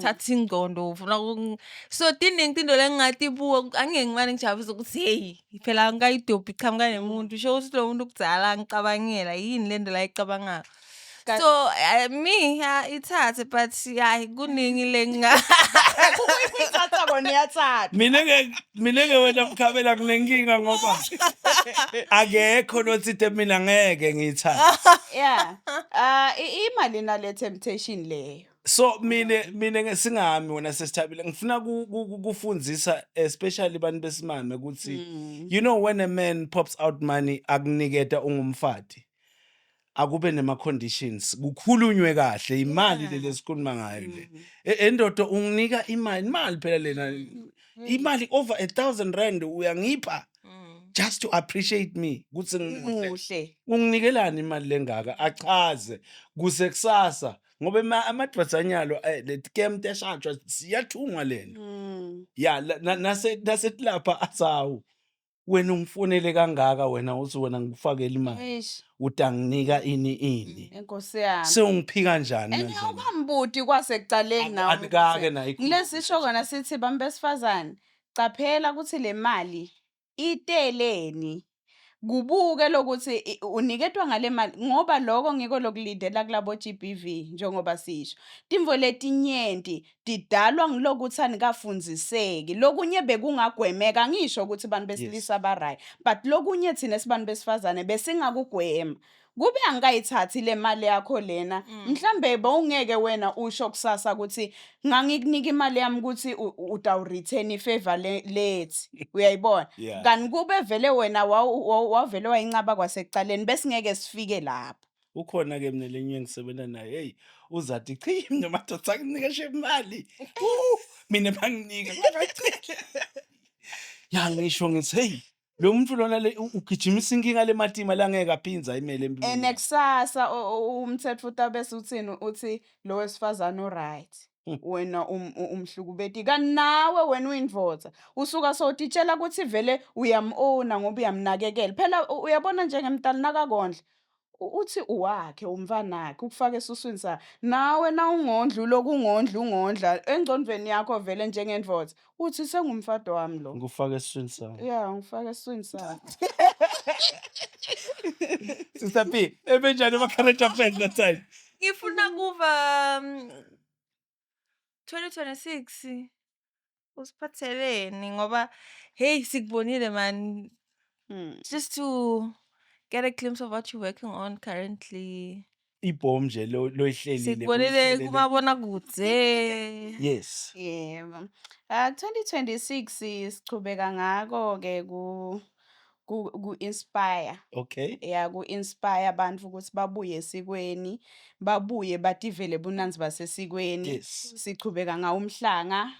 thatha ingqondo ufuna so tiningi tinto lengingatibuka, angeke ngimane ngijabulise ukuthi hey phela angikayidobhi ichamuka nemuntu, sho ukuthi lo muntu kudzala ngicabangela yini lento la ayicabangako. So me ithathe, but hayi kuningi le Kuyithatha kona iyathatha. Mina ke wena Mkhabela kunenkinga ngoba akekho lothite mina ngeke ngiyithathe. Yeah. Imali nale temptation leyo. So mina ngesingami wena sesithabile ngifuna kufundzisa especially abantu besimame ukuthi when a man pops out money akuniketa ungumfati, akube nema conditions, kukhulunywe kahle imali le lesikhuluma ngayo le. Endoda unginika imali, imali phela lena, imali over R1000 uyangipha just to appreciate me ukuthi ngimuhle. Muhle. Unginikelani imali lengaka? Achaze kuse kusasa ngoba amadoda anyalo le scam teshatshwa siyathungwa lena. Ya, nase lapha asawu wena ungifonele kangaka, wena uthi wena ngikufakele imali, Eish, utanginika ini ini? Enkosi yami. Sewungiphika kanjani And manje? awukambuti kwasekucaleni nawe. Anikake nayo. Ngilesisho kona sithi bantu besifazane caphela ukuthi le mali iteleni. Kubuke lokuthi uniketwa ngale mali ngoba lokho ngiko lokulindela kulabo GBV njengoba sisho. Timvo letinyenti tidalwa ngilokuthi anikafundziseki. Lokunye bekungagwemeka, ngisho ukuthi abantu besilisa ba right, but lokunye thina sibantu besifazane besingakugwema. Kube angikayithathi le mali yakho lena, mhlambe bowungeke wena usho kusasa ukuthi ngangikunika imali yami ukuthi utawu-return i-favor lethi. Uyayibona? Yeah. Kanti kube vele wena wavele wayincaba kwasekucaleni besingeke sifike lapho. Ukhona ke mina lenye engisebenza naye, hey, uzathi chi mina madoda akunika nje imali. Mina banginika ngakacela. Ya, ngisho ngithi hey lo muntu lona le ugijimisa inkinga lematima la ngeke aphinza ayimele empilweni And yakhe. kusasa umthetho utabese uthini, uthi lo wesifazane u-right. Wena umhlukubeti kanti nawe wena uyindvodza usuka sowutitshela ukuthi vele uyam-owna ngoba uyamnakekela phela uyabona njengemntali nakakondla uthi uwakhe umntwanakhe ukufaka esuswini sakhe, nawe nawungondla uloku ungondla ungondla engcondvweni yakho vele njengendvodza uthi sengumfati wami lo. Ngikufaka esiswini sami. Ya, ngifaka esiswini sakhe. Sister P, ebenjani ama-current affairs that time? Ngifuna kuva 2026 usiphatheleni ngoba hey sikubonile man. Just to get a glimpse of what you're working on currently. Ibhomu nje lo loyihlelile. Sikubonile uyihlelele. kumabonakude. Yes. Yebo. Ah, 2026 sichubeka ngako ke ku inspire. Yeah, ku inspire abantu ukuthi babuye esikweni, babuye bativele bunanzi basesikweni. Sichubeka ngawo umhlanga.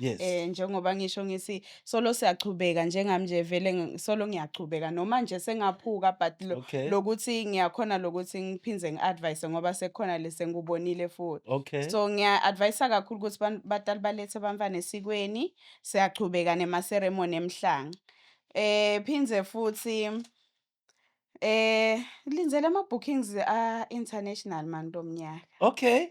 Njengoba ngisho ngithi solo siyachubeka njengami nje vele solo ngiyachubeka noma nje sengaphuka, but lo lokuthi ngiyakhona lokuthi ngiphindze ngi-advise ngoba sekukhona lesengikubonile futhi. So ngiya-advise kakhulu ukuthi batali balethe bantwana esikweni, siyachubeka nema-ceremony emhlanga. Phindze futhi lindzele ama-bookings a-international man lo mnyaka.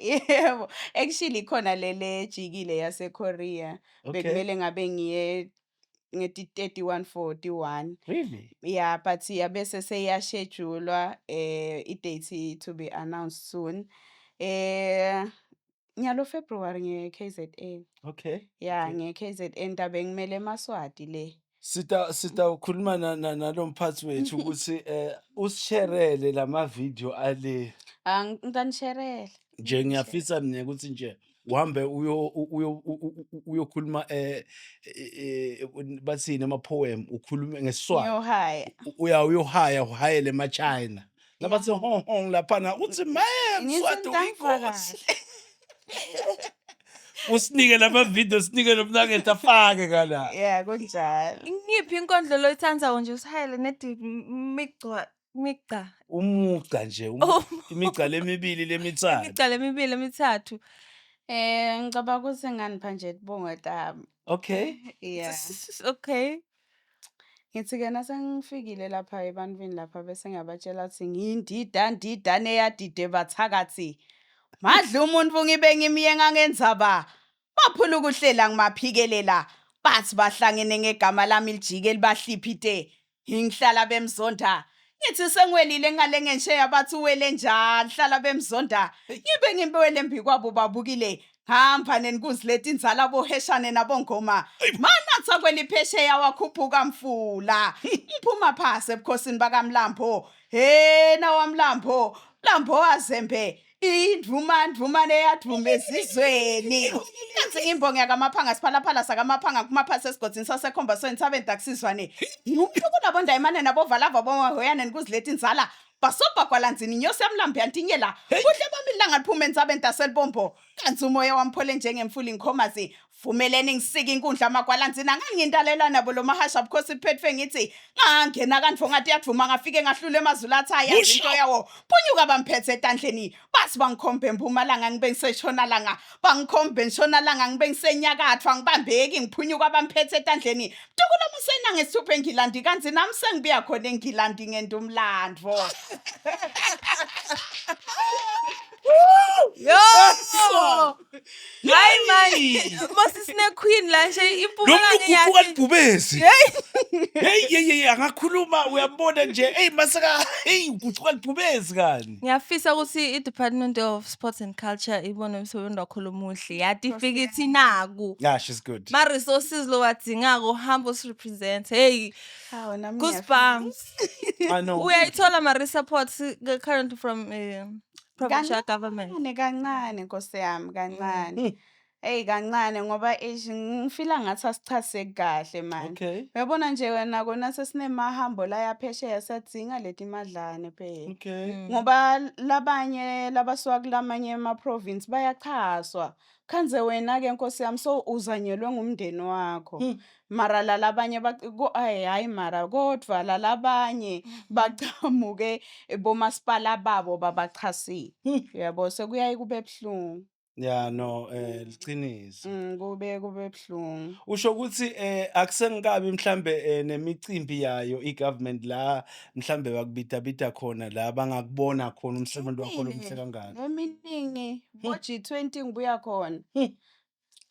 Yebo, actually ikhona lele ejikile yase-Korea. Bekumele ngabe ngiye ngeti 31 41. Really? Yeah, but yabese seya-schedule-wa i-date to be announced soon. Nyalo February nge KZN. Yeah, nge KZN tabe ngimele eMaswati le. Sita ukhuluma nalo mphathi wethu ukuthi usisherele lama video ale. Ah, ngitanishare-la. Nje ngiyafisa mina ukuthi nje uhambe uyo uyo uyokhuluma bathini ama poem, ukhulume ngeSiswati. Ngiyohaya. Uya uyohaya, uhayele emaChina. Nabathi hong hong laphana, uthi maye Ngithi Mswati ngitangiva uyinkosi. kahle. Usinike lama video, sinike lo mnakethu afake ngala. Yeah, kunjalo. Ngiphi inkondlo loyithandayo nje usihayele nedi migca migca? Umugca nje, Oh. imigca lemibili lemithathu. Imigca lemibili emithathu. Ngicabanga ukuthi nganipha nje tibongo tami. Yeah. Okay. Ngithi-ke nasengifikile lapha ebantwini lapha bese ngiyabatshela ukuthi ngiyindida ndidane eyadide bathakathi. Madla umuntu ngibe ngimyenga ngenzaba. Baphula ukuhlela ngimaphikelela. Bathi bahlangene ngegama lami lijike libahliphite. Ngihlala bemzonda. Ngithi sengiwelile ngale ngensheya, bathi uwele njani, hlala bemzonda. Ngibe ngimbewele embi kwabo babukile. Hamba nenkuzi letinzala boheshane nabongoma. Manatha kweliphesheya wakhuphuka mfula. Ngiphuma phasi ebukhosini bakaMlambo. He nawamlambo, Mlambo wazembe. Indvuma ndvumane yadvuma ezizweni. Kanti imbongi yakamaphanga siphalaphala sakamaphanga kumaphasi esigodini sasekhomba sentsabeni takusizwane. Ngumuntu kulabo ndayimane nabovalava bomahoyane nikuziletha inzala. Basobha kwalandzini inyosi yamlambo yantinyela. Kuhle bami ilanga liphuma entsabeni taselibombo. Kanti umoya wamphole njengemfula inkhomazi. Vumeleni ngisike inkundla magwalandzini angangintalela nabo lo mahasha bukhosi buphethwe ngithi ngangena kantfo ngathi yadvuma ngafike ngahlula emazulu athi ayazi into yawo. Phunyuka bamphethe etandleni bathi bangikhombe empumalanga ngibe ngiseshonalanga, bangikhombe entshonalanga ngibe ngisenyakatho, angibambeki ngiphunyuka bamphethe etandleni. Mtukula musena ngesithupha eNgilandi kanti nami sengibuya khona eNgilandi ngenda umlandvo. Yo! Hayi man, mose sine queen la nje Lo impumalanga muntu uguquka yathi. libhubesi. Hey hey hey, angakhuluma uyambona nje. Hey maseka, hey, uguquka libhubesi kani. Ngiyafisa ukuthi i-Department of Sports and Culture ibone umsebenzi wakho lomuhle. Yathi ifike ithi naku. Yeah, she's good. Ma resources lo wadingako uhamba usirepresent. Hey, Hawu nami goosebumps. I know. Uyayithola ma support currently from provincial government? Kancane kancane nkosi yami, kancane. Hey kancane ngoba eish ngifila ngathi asichaseki kahle man. Uyabona nje wena kona sesinemahambo la yaphesheya, siyadzinga leti madlane phela. Ngoba labanye labasuka kulamanye ama province bayachaswa. Khanze wena ke nkosi yami so uzanyelwe ngumndeni wakho. Mara la labanye ay hayi mara kodwa la labanye bachamuke bomasipala babo babachasile. Yabo, sekuyaye kube buhlungu. Yeah, no, liqiniso. Kube buhlungu. Usho ukuthi akusengikabi mhlambe nemicimbi yayo igovernment la mhlambe bakubidabida khona la bangakubona khona umsebenzi wakho lo muhle kangaka. Eminingi bo G20 ngibuya khona.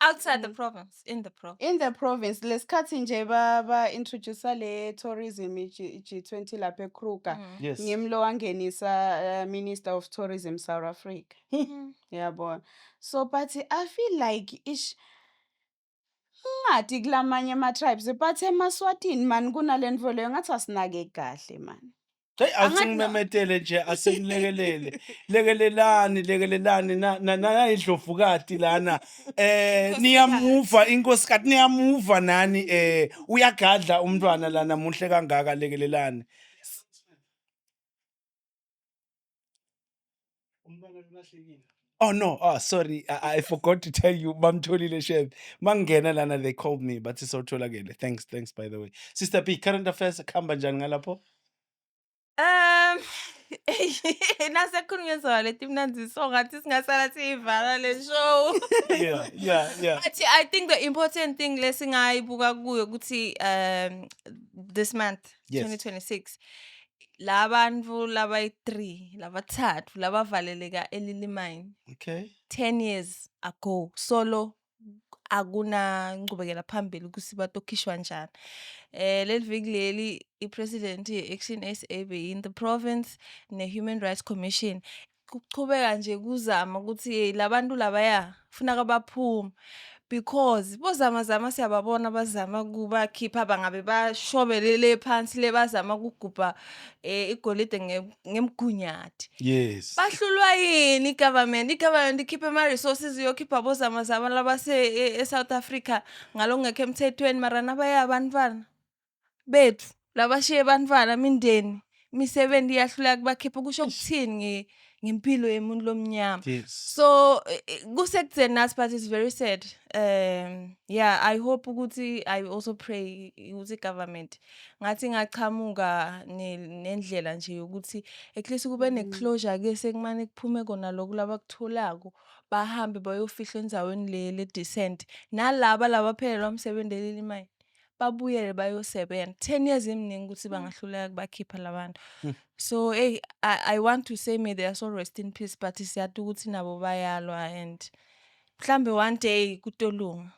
Outside the province, in the province. In the province lesikhathi nje ba introduce le tourism G20 lapha eKruger. Ngimlo wangenisa Minister of Tourism South Africa. Yabona. So but I feel like ish Ngingati kulamanye ama-tribes but emaSwatini mani kunalento leyo ngathi asinake kahle mani. Hey Angathi awusengimemetele nje asenilekelele. Lekelelani lekelelani na na nayidlovukati lana. Eh niyamuva inkosikazi niyamuva nani eh uyagadla umntwana lana muhle kangaka lekelelani. Oh no, oh sorry, I forgot to tell you bamtholile chef. Mangena lana they called me but sisotholakele. Thanks, thanks by the way. Sister B, current affairs kuhamba njani ngalapho? Nasekhulunywe zona leti mnandzi so ngathi singasala siyivala le show. Yeah. But I think the important thing lesingayibuka kuyo ukuthi this month 2026 labantu labayi-3 labathathu labavaleleka eLily Mine 10 years ago solo akunanchubekela phambili ukuthi batokhishwa njani. Leli viki leli i-president ye-Action SA in the province ne-Human Rights Commission kuchubeka nje kuzama ukuthi hey labantu labaya funeka baphume because bozamazama siyababona bazama kubakhipha bangabe bashobelele phansi le bazama kugubha igolide ngemgunyathi. Bahlulwa yini i-government? I-government ikhiphe ama-resources iyokhipha bozamazama labase e-South Africa ngalokungekho emthethweni mara nabaya abantwana bethu labashiye bantwana mindeni imisebenzi iyahluleka kubakhipha kusho ukuthini ngempilo yemuntu lomnyama. So kusekutheni nathi but it's very sad. Yeah, I hope ukuthi I also pray ukuthi government ngathi ingachamuka nendlela nje yokuthi at least kube ne-closure ke sekumane kuphume kona lokhu labakutholako bahambe bayofihla endzaweni le le decent nalaba labaphelelwa umsebenzi eLily Mine babuyele bayosebenza. 10 years iminingi ukuthi bangahluleka kubakhipha labantu. So hey I want to say may their soul rest in peace but siyati ukuthi nabo bayalwa and mhlambe one day kutolunga.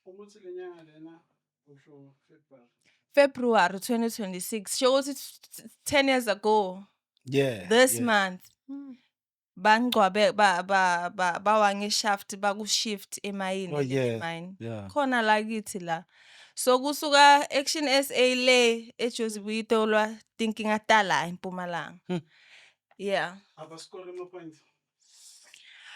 Ukuthi le nyanga lena usho February. February 2026 sho ukuthi 10 years ago this month bangcwabe ba ba ba bawange shaft baku shift emayini mine khona la kithi la. So kusuka Action SA le eJozi buyitolwa tinkinga tala eMpumalanga. Yeah. Abascore ama-points.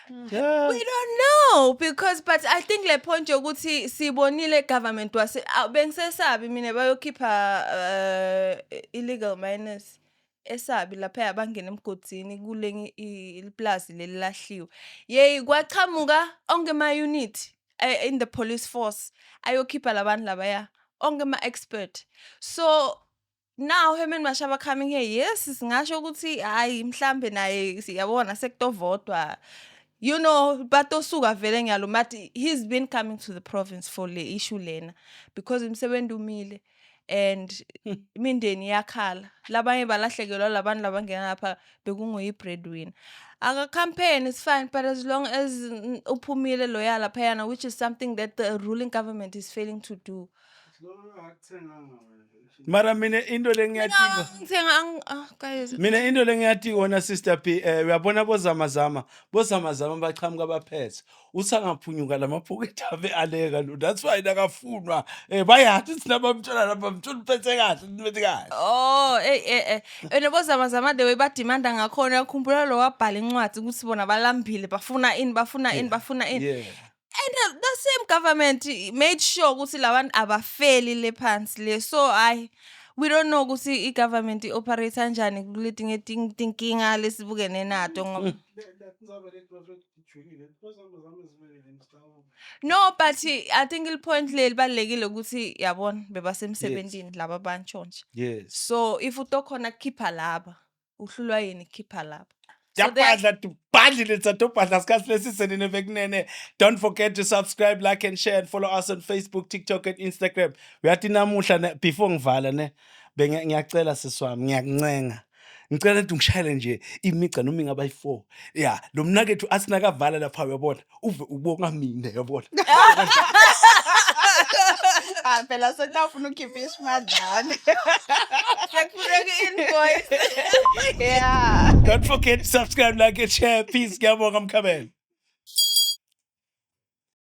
We don't know because but I think le point yokuthi sibonile government wase bengisesabi mina bayokhipha illegal miners esabi lapha bangena emgodini kulenye iplazi lelilahliwe. Yeyi kwachamuka onke ama unit in the police force ayokhipha labantu labaya onke ama expert. So now Herman Mashaba coming here, yes singasho ukuthi hayi mhlambe naye siyabona sekutovotwa batosuka vele ngiyalo but he's been coming to the province for le issue lena because umsebenzi umile and imindeni iyakhala labanye balahlekelwa labantu labangena lapha bekunguyi breadwinner. Aka campaign is fine but as long as uphumile loya laphayana, which is something that the ruling government is failing to do. Mara mina into lengiyatika Ngithenga ah guys. Mina into lengiyatika wona Sister P, uyabona bozamazama bozamazama bachamuka baphethe usangaphunyuka lamaphokethi ave aleka lo, that's why nakafunwa bayathi thina bamthola lapha bamthola uphethe kahle uphethe kahle. Oh, eh. And bozamazama the way bademanda ngakhona uyakhumbula lo wabhala incwadi ukuthi bona balambile bafuna ini bafuna ini bafuna ini. And the same government made sure ukuthi labantu abafeli le phansi le. So I we don't know ukuthi i-government i-operate kanjani kuletinye tinkinga lesibukene nato ngoba No, but I think il-point leli balulekile ukuthi yabona bebasemsebentini laba bantshontsha. So if utokhona kukhipha laba, uhlulwa yini kukhipha laba? So Tiyabhadla tibhadlile tsatobhadla sikhathi lesisenene bekunene. Don't forget to subscribe, like and share and follow us on Facebook, TikTok and Instagram. Uyathi namuhla ne, before ngivala ne benge ngiyacela siswami ngiyakuncenga. Ngicela ukuthi ungishayele nje imigca noma ingaba yi4. Yeah, lo mnakethu asinakavala lapha uyabona. Uve ubonga mina uyabona. Ah phela sekutawufuna ukhipha isimadlane. Sekufuneka i-invoice. Yeah. Don't forget to subscribe, like and share. Peace. Ngiyabonga Mkhabela.